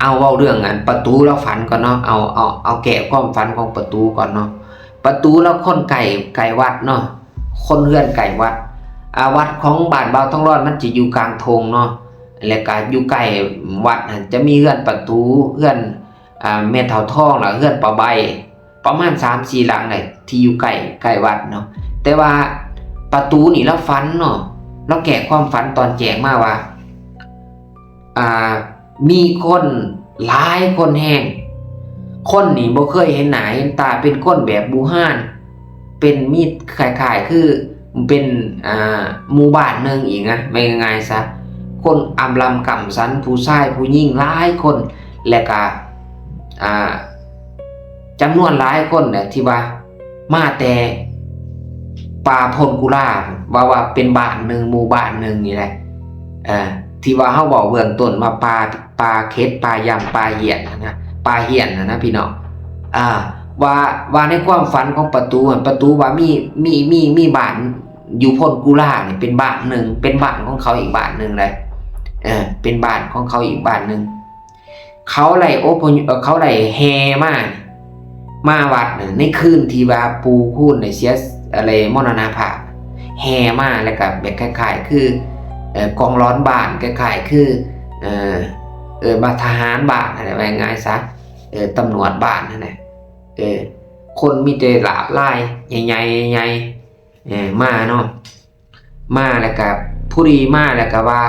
ເອົາເວົ້າເລື່ອງອັນປະຕູລາວຝັນກ່ອນເນາະ ເອົາ ເອົາ ເອົາແກ້ຄວາມຝັນຂອງປະຕູກ່ອນເນາະ. ປະຕູລາວຄົນໃກ້ ໃກ້ວັດເນາະ ຄົນເຮືອນໃກ້ວັດ ອ່າ ວັດຂອງບ້ານບ່າວທອງຫຼອດມັນຈະຢູ່ກາງທົ່ງເນາະ ແລ້ວກະຢູ່ໃກ້ວັດຫັ້ນຈະມີເຮືອນປະຕູ ເຮືອນ ອ່າ ແມ່ເຖົ້າທອງ ແລ້ວເຮືອນປ້າໃບ ປະມານສາມສີ່ຫຼັງແຫຼະທີ່ຢູ່ໃກ້ ໃກ້ວັດເນາະ. ແຕ່ວ່າປະຕູນີ້ລາວຝັນເນາະ ລາວແກ້ຄວາມຝັນຕອນແຈ້ງມາວ່າ ອ່າ ມີຄົນຫຼາຍຄົນແຮງ ຄົນນີ້ບໍ່ເຄີຍເຫັນໜ້າເຫັນຕາ ເປັນຄົນແບບບູຮານ ເປັນມີຄ້າຍໆຄືເປັນ ອ່າ ໝູ່ບ້ານໜຶ່ງອີກນະ ເວົ້າງ່າຍໆຊະ ຄົນອຳລຳກຳສັນ ຜູ້ຊາຍຜູ້ຍິງຫຼາຍຄົນ ແລະກະ ອ່າ ຈຳນວນຫຼາຍຄົນແຫຼະທີ່ວ່າມາແຕ່ປ່າໂພນກຸລາ ວ່າ ວ່າເປັນບ້ານໜຶ່ງ ໝູ່ບ້ານໜຶ່ງນີ້ແຫຼະ ເອີ ທີ່ວ່າເຮົາເວົ້າເບື້ອງຕົ້ນວ່າປ່າ ປ່າເຂັດ ປ່າຢຳ ປ່າຫ້ຽນຫັ້ນນະ ປ່າຫ້ຽນຫັ້ນນະພີ່ນ້ອງ ອ່າ ວ່າ ວ່າໃນຄວາມຝັນຂອງປະຕູຫັ້ນ ປະຕູວ່າມີ ມີ ມີ ມີບ້ານຢູ່ໂພນກຸລານີ້ເປັນບ້ານໜຶ່ງ ເປັນບ້ານຂອງເຂົາອີກບ້ານໜຶ່ງເລີຍ ເອີ ເປັນບ້ານຂອງເຂົາອີກບ້ານໜຶ່ງ. ເຂົາໄດ້ອົບພະຍົບ ເອີ ເຂົາໄດ້ແຫ່ມາ ມາວັດໃນຄືນທີ່ວ່າປູ່ຄູນໄດ້ເສຍ ໄດ້ມໍລະນະພາບ ແຫ່ມາ ແລ້ວກະແບບຄ້າຍໆຄື ເອີ ກອງຫຼອນບ້ານ ຄ້າຍໆຄື ເອີ ເອີ້ນວ່າທະຫານບ້ານຫັ້ນແຫຼະ ເວົ້າງ່າຍໆຊະ ເອີ ຕຳຫຼວດບ້ານຫັ້ນແຫຼະ ເອີ ຄົນມີແຕ່ລາບລາຍໃຫຍ່ໆ ເອີ ມາເນາະ ມາແລ້ວກະ ຜູ້ດີມາແລ້ວກະວ່າ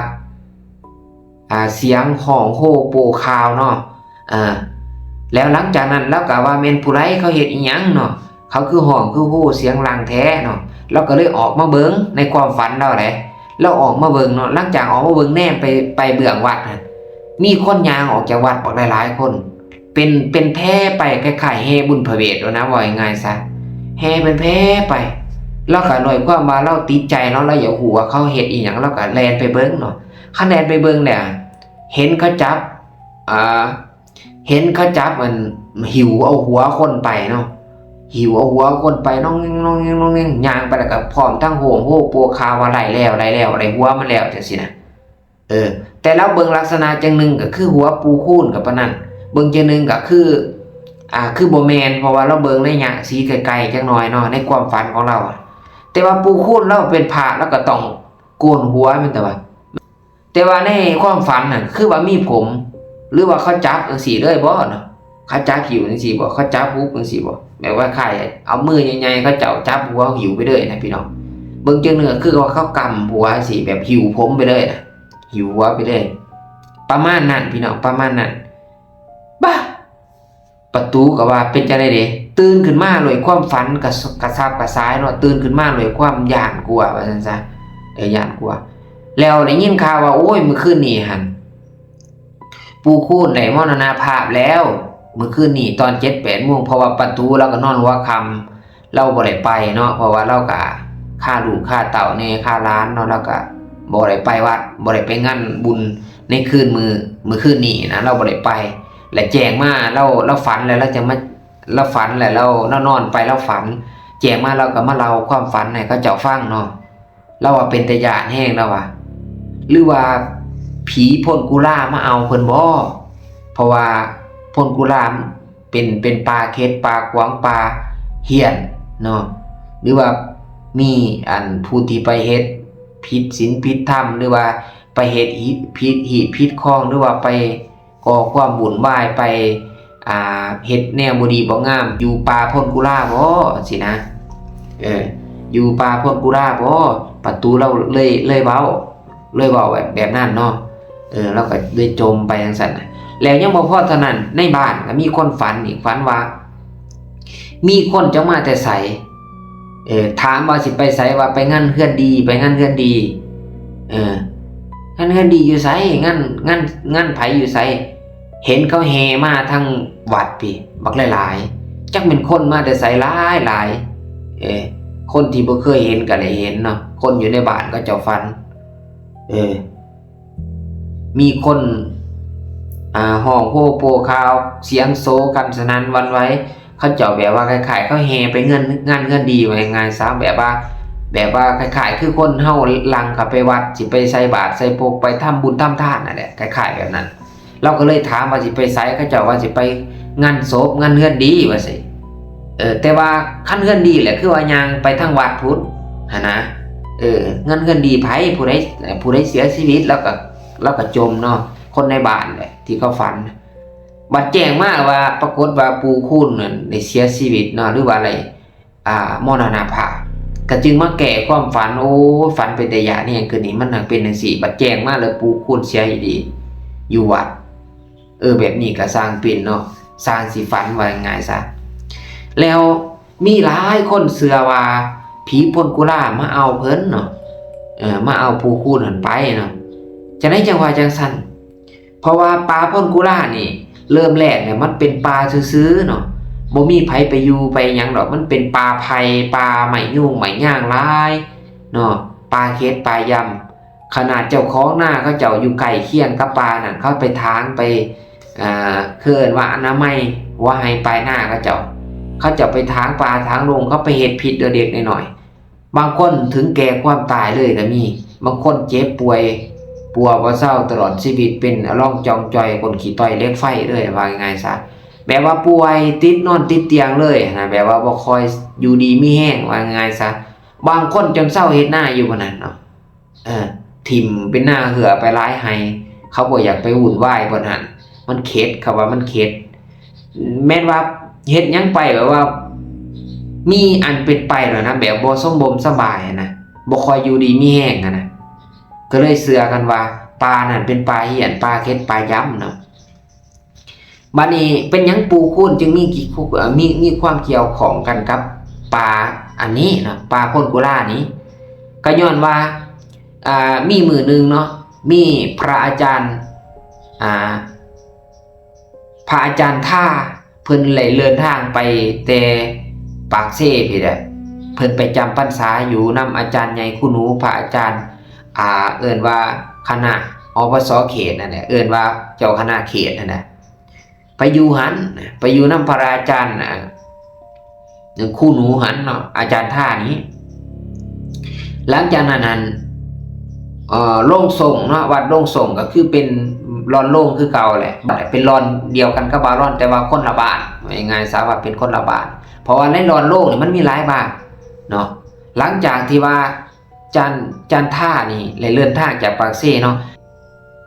ອ່າ ສຽງຮ້ອງໂຮໂປຄາວເນາະ ເອີ ແລ້ວຫຼັງຈາກນັ້ນລາວກະວ່າແມ່ນຜູ້ໃດ ເຂົາເຮັດອີ່ຫຍັງເນາະ ເຂົາຄືຮ້ອງຄືໂຮສຽງດັງແທ້ເນາະ ລາວກະເລີຍອອກມາເບິ່ງໃນຄວາມຝັນລາວແຫຼະ ລາວອອກມາເບິ່ງເນາະ ຫຼັງຈາກອອກມາເບິ່ງແນມໄປ ໄປເບື້ອງວັດຫັ້ນ ມີຄົນຍ່າງອອກຈາກວັດບັກຫຼາຍໆຄົນ ເປັນ ເປັນແຜ່ໄປ ຄ້າຍໆແຫ່ບຸນພະເວດໂດນນະ ເວົ້າງ່າຍໆຊະ ແຫ່ເປັນແຜ່ໄປ ລາວກະດ້ວຍຄວາມວ່າລາວຕິດໃຈເນາະ ລາວຢາກຮູ້ວ່າເຂົາເຮັດອີ່ຫຍັງ ລາວກະແລ່ນໄປເບິ່ງເນາະ ຄັນແລ່ນໄປເບິ່ງແລ້ວ ເຫັນເຂົາຈັບ ອ່າ ເຫັນເຂົາຈັບ ອັນ ຫິ້ວເອົາຫົວຄົນໄປເນາະ ຫິ້ວເອົາຫົວຄົນໄປ ນ້ອງແງງ ນ້ອງແງງ ນ້ອງແງງ ຍ່າງໄປ ແລ້ວກະພ້ອມທັງຮ້ອງໂຮໂປຄາວວ່າໄດ້ແລ້ວ ໄດ້ແລ້ວ ໄດ້ຫົວມັນແລ້ວ ຈັ່ງຊີ້ນະ. ເອີ ແຕ່ລາວເບິ່ງລັກສະນະຈັ່ງໜຶ່ງກະຄືຫົວປູ່ຄູນກະປານນັ້ນ ເບິ່ງຈັ່ງໜຶ່ງກະຄື ອ່າ ຄືບໍ່ແມ່ນ ເພາະວ່າລາວເບິ່ງໄລຍະສີໄກໆຈັກໜ້ອຍເນາະ ໃນຄວາມຝັນຂອງລາວ ແຕ່ວ່າປູ່ຄູນລາວເປັນພະ ລາວກະຕ້ອງໂກນຫົວແມ່ນແຕ່ວ່າ ແຕ່ວ່າໃນຄວາມຝັນຫັ້ນຄືວ່າມີຜົມ ຫຼືວ່າເຂົາຈັບຈັ່ງຊີ້ເລີຍບໍເນາະ ເຂົາຈັບຫິ້ວຈັ່ງຊີ້ບໍ ເຂົາຈັບຮຸບຈັ່ງຊີ້ບໍ ແບບວ່າຄ້າຍເອົາມືໃຫຍ່ໆ ເຂົາເຈົ້າຈັບຫົວຫິ້ວໄປເລີຍນະພີ່ນ້ອງ ເບິ່ງຈັ່ງໜຶ່ງກະຄືວ່າເຂົາກຳຫົວຈັ່ງຊີ້ ແບບຫິ້ວຜົມໄປເລີຍນະ ຫິ້ວຫົວໄປເລີຍ ປະມານນັ້ນພີ່ນ້ອງ ປະມານນັ້ນ ບາ ປະຕູກະວ່າເປັນຈັ່ງໃດເດ ຕື່ນຂຶ້ນມາດ້ວຍຄວາມຝັນກະ ກະສັບກະສ່າຍເນາະ ຕື່ນຂຶ້ນມາດ້ວຍຄວາມຢ້ານກົວວ່າຊັ້ນຊະ ເອີ ຢ້ານກົວ ແລ້ວໄດ້ຍິນຂ່າວວ່າ ໂອ້ຍ ມື້ຄືນນີ້ຫັ້ນ ປູ່ຄູນໄດ້ມໍລະນະພາບແລ້ວ ມື້ຄືນນີ້ຕອນເຈັດແປດໂມງ ເພາະວ່າປະຕູລາວກະນອນຫົວຄ່ຳ ລາວບໍ່ໄດ້ໄປເນາະ ເພາະວ່າລາວກະຄາລູກຄາເຕົ້າແດ່ ຄາຫຼານເນາະ ລາວກະບໍ່ໄດ້ໄປວັດ ບໍ່ໄດ້ໄປງານບຸນໃນຄືນມື້ ມື້ຄືນນີ້ນະ ລາວບໍ່ໄດ້ໄປ ແລະແຈ້ງມາ ລາວ ລາວຝັນແລ້ວ ລາວຈະມາ ລາວຝັນແລ້ວ ລາວ ລາວນອນໄປ ລາວຝັນ ແຈ້ງມາ ລາວກະມາເລົ່າຄວາມຝັນໃຫ້ເຂົາເຈົ້າຟັງເນາະ ລາວວ່າເປັນຕາຢ້ານແຮງ ລາວວ່າ ຫຼືວ່າຜີໂພນກຸລາມາເອົາເພິ່ນບໍ ເພາະວ່າໂພນກຸລາ ເປັນ ເປັນປ່າເຂັດ ປ່າຂວາງ ປ່າຫ້ຽນເນາະ ຫຼືວ່າມີອັນຜູ້ທີ່ໄປເຮັດຜິດສິນຜິດທຳ ຫຼືວ່າໄປເຮັດຜິດຮີດຜິດຄອງ ຫຼືວ່າໄປກໍ່ຄວາມວຸ້ນວາຍ ໄປ ອ່າ ເຮັດແນວບໍ່ດີບໍ່ງາມ ຢູ່ປ່າໂພນກຸລາບໍ ຊີ້ນະ ເອີ ຢູ່ປ່າໂພນກຸລາບໍ ປະຕູລາວເລີຍ ເລີຍເວົ້າ ເລີຍເວົ້າແບບ ແບບນັ້ນເນາະ ເອີ ລາວກະເລີຍຈົ່ມໄປຈັ່ງຊັ້ນນະ ແລ້ວຍັງບໍ່ພໍເທົ່ານັ້ນ ໃນບ້ານກະມີຄົນຝັນອີກ ຝັນວ່າມີຄົນຈັກມາແຕ່ໃສ ເອີ ຖາມວ່າຊິໄປໃສ ວ່າໄປງານເຮືອນດີ ໄປງານເຮືອນດີ ເອີ ງານເຮືອນດີຢູ່ໃສ ງານ ງານ ງານໃຜຢູ່ໃສ ເຫັນເຂົາແຫ່ມາທາງວັດພີ້ ບັກຫຼາຍໆ ຈັກແມ່ນຄົນມາແຕ່ໃສຫຼາຍໆ ເອີ ຄົນທີ່ບໍ່ເຄີຍເຫັນກະໄດ້ເຫັນເນາະ ຄົນຢູ່ໃນບ້ານເຂົາເຈົ້າຝັນ ເອີ ມີຄົນ ອ່າ ຮ້ອງໂຮໂປຄາວ ສຽງໂສກັນສະໜັ່ນຫວັ່ນໄຫວ ເຂົາເຈົ້າແບບວ່າຄ້າຍໆເຂົາແຫ່ໄປເຮືອນ ງານເຮືອນດີ ເວົ້າງ່າຍໆຊະ ແບບວ່າ ແບບວ່າຄ້າຍໆຄືຄົນເຮົາຫຼັ່ງເຂົ້າໄປວັດ ຊິໄປໃສ່ບາດໃສ່ປົກ ໄປທຳບຸນທຳທານນັ້ນແຫຼະ ຄ້າຍໆແບບນັ້ນ. ລາວກໍເລີຍຖາມວ່າຊິໄປໃສ ເຂົາເຈົ້າວ່າຊິໄປງານສົບ ງານເຮືອນດີວ່າຊີ້. ເອີ ແຕ່ວ່າຄັນເຮືອນດີແຫຼະ ຄືວ່າຍ່າງໄປທາງວັດພຸ້ນຫັ້ນນະ. ເອີ ງານເຮືອນດີໃຜ ຜູ້ໃດ ຜູ້ໃດເສຍຊີວິດ ລາວກໍ ລາວກໍຈົ່ມເນາະ ຄົນໃນບ້ານແຫຼະທີ່ເຂົາຝັນ. ບັດແຈ້ງມາວ່າ ປາກົດວ່າປູ່ຄູນນັ້ນໄດ້ເສຍຊີວິດເນາະ ຫຼືວ່າໄດ້ ອ່າ ມໍລະນະພາບ ກໍຈຶ່ງມາແກ້ຄວາມຝັນ. ໂອ້ຍ ຝັນເປັນຕາຢ້ານແຮງຄືນນີ້ ມັນຫາກເປັນຈັ່ງຊີ້. ບັດແຈ້ງມາແລ້ວ ປູ່ຄູນເສຍອີ່ຫຼີຢູ່ວັດ. ເອີ ແບບນີ້ກໍຊ່າງເປັນເນາະ ຊ່າງຊິຝັນ ວ່າງ່າຍໆຊະ. ແລ້ວມີຫຼາຍຄົນເຊື່ອວ່າ ຜີພົນກຸລາມາເອົາເພິ່ນເນາະ ເອີ ມາເອົາປູ່ຄູນຫັ້ນໄປເນາະ. ຈັ່ງໃດຈັ່ງວ່າຈັ່ງຊັ້ນ? ເພາະວ່າປ່າພົນກຸລານີ້ ເລີ່ມແລກນີ້ມັນເປັນປ່າຊື່ໆເນາະ ບໍ່ມີໃຜໄປຢູ່ໄປຫຍັງດອກ. ມັນເປັນປ່າໄຜ່ ປ່າໄມ້ຍູງໄມ້ຍາງຫຼາຍເນາະ ປ່າເຂດປ່າຢ່ຳ. ຂະໜາດເຈົ້າຂອງນາເຂົາເຈົ້າຢູ່ໃກ້ຄຽງກັບປ່ານັ້ນ ເຂົາໄປຖາງໄປ ເອີ ຄືເອີ້ນວ່າອະນາໄມຫົວໄຮ່ປາຍນາເຂົາເຈົ້າ. ເຂົາເຈົ້າໄປຖາງປ່າຖາງດົງ ເຂົາໄປເຮັດພິດເດັກໆນ້ອຍໆ. ບາງຄົນເຖິງແກ່ຄວາມຕາຍເລີຍກໍມີ. ບາງຄົນເຈັບປ່ວຍປົວບໍ່ເຊົາຕະຫຼອດຊີວິດ ເປັນອະລອງຈ່ອງຈ່ອຍ ກົ້ນຂີ້ຕ້ອຍເຫຼັກໄຟເລີຍ ວ່າງ່າຍໆຊະ. ແບບວ່າປ່ວຍຕິດນອນຕິດຕຽງເລີຍນະ ແບບວ່າບໍ່ຄ່ອຍຢູ່ດີມີແຮງ ວ່າງ່າຍໆຊະ. ບາງຄົນຈົນເຊົາເຮັດນາຢູ່ບ່ອນນັ້ນເນາະ. ເອີ ຖິ້ມເປັນໜ້າເຫື່ອໄປຫຼາຍໄຮ່ ເຂົາບໍ່ຢາກໄປວຸ່ນວາຍບ່ອນຫັ້ນ ມັນເຂັດ ເຂົາວ່າມັນເຂັດ. ແມ່ນວ່າເຮັດຫຍັງໄປແບບວ່າມີອັນເປັນໄປແລ້ວນະ ແບບບໍ່ສົມບົມສະບາຍນະ ບໍ່ຄ່ອຍຢູ່ດີມີແຮງຫັ້ນນະ ກໍເລີຍເຊື່ອກັນວ່າປ່ານັ້ນເປັນປ່າເຫ້ຍນ ປ່າເຂັດ ປ່າຢ້ຳເນາະ. ບາດນີ້ເປັນຫຍັງປູ່ຄູນຈຶ່ງມີກິ ເອີ ມີ ມີຄວາມກ່ຽວຂ້ອງກັນກັບປ່າອັນນີ້ເນາະ ປ່າພົນກຸລານີ້? ກໍຍ້ອນວ່າ ອ່າ ມີມື້ໜຶ່ງເນາະ ມີພະອາຈານ ອ່າ ພະອາຈານທາ ເພິ່ນໄດ້ເດີນທາງໄປແຕ່ປາກເຊພີ້ແຫຼະ ເພິ່ນໄປຈຳພັນສາຢູ່ນຳອາຈານໃຫຍ່ຄູໜູ ພະອາຈານ ອ່າ ເອີ້ນວ່າຄະນະ ອປສ ເຂດນັ້ນແຫຼະ ເອີ້ນວ່າເຈົ້າຄະນະເຂດນັ້ນແຫຼະ. ໄປຢູ່ຫັ້ນ ໄປຢູ່ນຳພະອາຈານ ອ່າ ຄູໜູຫັ້ນເນາະ ອາຈານທານີ້. ຫຼັງຈາກນັ້ນຫັ້ນ ເອີ ໂລງສົງເນາະ ວັດໂລງສົງກໍຄືເປັນລອນໂລງຄືເກົ່າແຫຼະ ເປັນລອນດຽວກັນກັບວາລອນ ແຕ່ວ່າຄົນລະບ້ານ ວ່າງ່າຍໆຊະວ່າເປັນຄົນລະບ້ານ ເພາະວ່າໃນລອນໂລງນີ້ມັນມີຫຼາຍບ້ານເນາະ. ຫຼັງຈາກທີ່ວ່າ ຈັນ ຈັນທານີ້ໄດ້ເດີນທາງຈາກປາກເຊເນາະ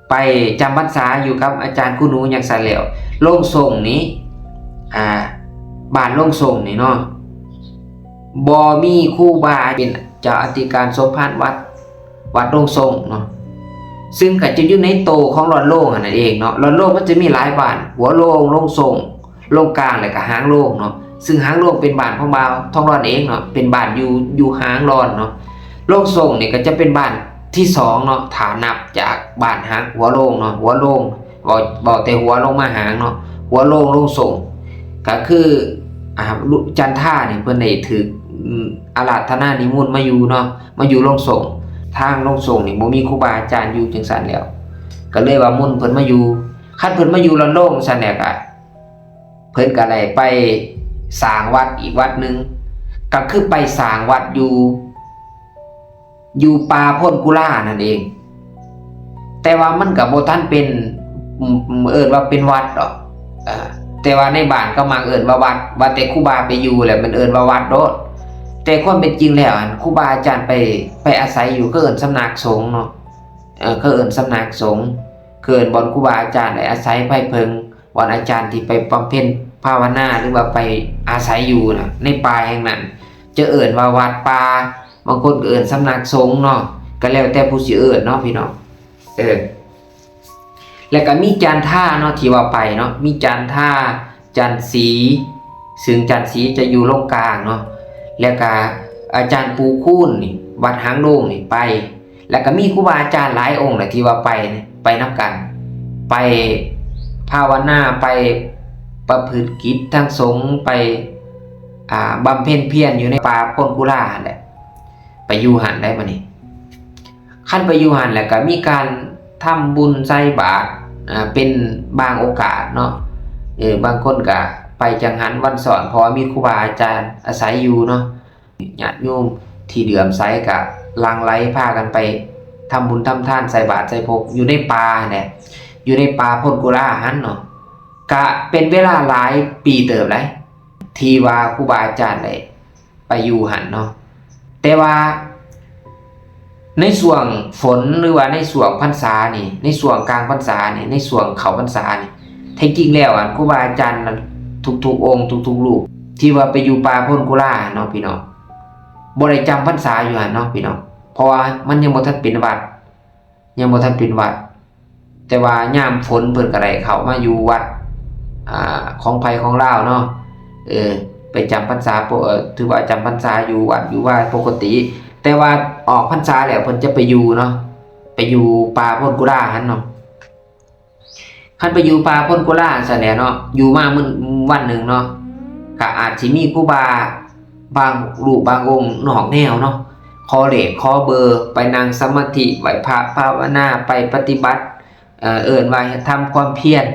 ໄປຈຳພັນສາຢູ່ກັບອາຈານຄູໜູຫຍັງຊັ້ນແລ້ວ ໂລງສົງນີ້ ອ່າ ບ້ານໂລງສົງນີ້ເນາະ ບໍ່ມີຄູບາເປັນເຈົ້າອະທິການສົມພານວັດ ວັດໂລງສົງເນາະ ຊຶ່ງກໍຈະຢູ່ໃນໂຕຂອງລອນໂລງຫັ້ນນັ້ນເອງເນາະ. ລອນໂລງມັນຈະມີຫຼາຍບ້ານ ຫົວໂລງ ໂລງສົງ ໂລງກາງ ແລະກະຫາງໂລງເນາະ ຊຶ່ງຫາງໂລງເປັນບ້ານຂອງບ່າວທອງລອນເອງເນາະ ເປັນບ້ານຢູ່ ຢູ່ຫາງລອນເນາະ. ໂລງສົງນີ້ກໍຈະເປັນບ້ານທີສອງເນາະ ຖ້ານັບຈາກບ້ານຫາງ ຫົວໂລງເນາະ ຫົວໂລງ ເວົ້າ ເວົ້າແຕ່ຫົວລົງມາຫາງເນາະ ຫົວໂລງ ໂລງສົງ ກໍຄື ອ່າ ຈັນທານີ້ເພິ່ນໄດ້ຖືກ ອາລາທະນານິມົນມາຢູ່ເນາະ ມາຢູ່ໂລງສົງ. ທາງໂລງສົງນີ້ບໍ່ມີຄູບາອາຈານຢູ່ຈັ່ງຊັ້ນແລ້ວ ກໍເລີຍວ່າມົນເພິ່ນມາຢູ່. ຄັນເພິ່ນມາຢູ່ລອນໂລງຊັ້ນແລ້ວກະ ເພິ່ນກໍໄດ້ໄປສ້າງວັດອີກວັດໜຶ່ງ ກໍຄືໄປສ້າງວັດຢູ່ ຢູ່ປ່າໂພນກຸລານັ້ນເອງ. ແຕ່ວ່າມັນກໍບໍ່ທັນເປັນ ເອີ້ນວ່າເປັນວັດດອກ ເອີ ແຕ່ວ່າໃນບ້ານກໍມັກເອີ້ນວ່າວັດ ວ່າແຕ່ຄູບາໄປຢູ່ແລ້ວມັນເອີ້ນວ່າວັດໂລດ. ແຕ່ຄວາມເປັນຈິງແລ້ວຫັ້ນ ຄູບາອາຈານໄປ ໄປອາໄສຢູ່ ເຂົາເອີ້ນສຳນັກສົງເນາະ ເອີ ເຂົາເອີ້ນສຳນັກສົງ ເອີ້ນບ່ອນຄູບາອາຈານໄດ້ອາໄສໄພເພິ່ງ ບ່ອນອາຈານທີ່ໄປບຳເພັນພາວະນາ ຫຼືວ່າໄປອາໄສຢູ່ນະ ໃນປ່າແຫ່ງນັ້ນ ຈະເອີ້ນວ່າວັດປ່າ ບາງຄົນກໍເອີ້ນສຳນັກສົງເນາະ ກໍແລ້ວແຕ່ຜູ້ຊິເອີ້ນເນາະພີ່ນ້ອງ. ເອີ ແລ້ວກໍມີຈັນທາເນາະ ທີ່ວ່າໄປເນາະ ມີຈັນທາ ຈັນສີ ຊຶ່ງຈັນສີຈະຢູ່ໂລງກາງເນາະ ແລ້ວກະອາຈານປູ່ຄູນນີ້ ວັດຫາງໂລງນີ້ໄປ ແລ້ວກະມີຄູບາອາຈານຫຼາຍອົງແຫຼະທີ່ວ່າໄປ ໄປນຳກັນ ໄປພາວະນາ ໄປປະພຶດກິດທາງສົງ ໄປ ອ່າ ບຳເພັນພຽນຢູ່ໃນປ່າໂພນກຸລາຫັ້ນແຫຼະ ໄປຢູ່ຫັ້ນໄດ໋ ບັດນີ້. ຄັນໄປຢູ່ຫັ້ນແລ້ວກໍມີການທຳບຸນໃສ່ບາດ ອ່າ ເປັນບາງໂອກາດເນາະ ເອີ ບາງຄົນກໍໄປຈັງຫັນວັນຊ້ອນ ເພາະວ່າມີຄູບາອາຈານອາໄສຢູ່ເນາະ ຍາດໂຍມ ທີ່ເຫຼື້ອມໃສກະຫຼັ່ງໄຫຼພາກັນໄປທຳບຸນທຳທານ ໃສ່ບາດໃສ່ພົກ ຢູ່ໃນປ່າຫັ້ນແຫຼະ ຢູ່ໃນປ່າໂພນກຸລາຫັ້ນເນາະ. ກະເປັນເວລາຫຼາຍປີເຕີບໃດ ທີ່ວ່າຄູບາອາຈານໄດ້ໄປຢູ່ຫັ້ນເນາະ. ແຕ່ວ່າໃນຊ່ວງຝົນ ຫຼືວ່າໃນຊ່ວງພັນສານີ້ ໃນຊ່ວງກາງພັນສານີ້ ໃນຊ່ວງເຂົ້າພັນສານີ້ ແທ້ຈິງແລ້ວ ອັນ ຄູບາອາຈານນັ້ນ ທຸກໆອົງ ທຸກໆຮູບ ທີ່ວ່າໄປຢູ່ປ່າໂພນກຸລາເນາະ ພີ່ນ້ອງ ບໍ່ໄດ້ຈຳພັນສາຢູ່ຫັ້ນເນາະ ພີ່ນ້ອງ ເພາະວ່າມັນຍັງບໍ່ທັນເປັນວັດ ຍັງບໍ່ທັນເປັນວັດ. ແຕ່ວ່າຍາມຝົນເພິ່ນກໍໄດ້ເຂົ້າມາຢູ່ວັດ ອ່າ ຂອງໃຜຂອງລາວເນາະ ເອີ ໄປຈຳພັນສາ ເອີ ຖືວ່າຈຳພັນສາຢູ່ວັດຢູ່ວາປົກກະຕິ. ແຕ່ວ່າອອກພັນສາແລ້ວເພິ່ນຈະໄປຢູ່ເນາະ ໄປຢູ່ປ່າໂພນກຸລາຫັ້ນເນາະ. ຄັນໄປຢູ່ປ່າໂພນກຸລາຊັ້ນແຫຼະເນາະ ຢູ່ມາມື້ ວັນໜຶ່ງເນາະ ກໍອາດຊິມີຄູບາບາງຮູບບາງອົງນອກແນວເນາະ ຂໍເລກຂໍເບີ ໄປນັ່ງສະມາທິ ໄຫວ້ພະພາວະນາ ໄປປະຕິບັດ ເອີ້ນວ່າເຮັດທຳຄວາມພຽນ.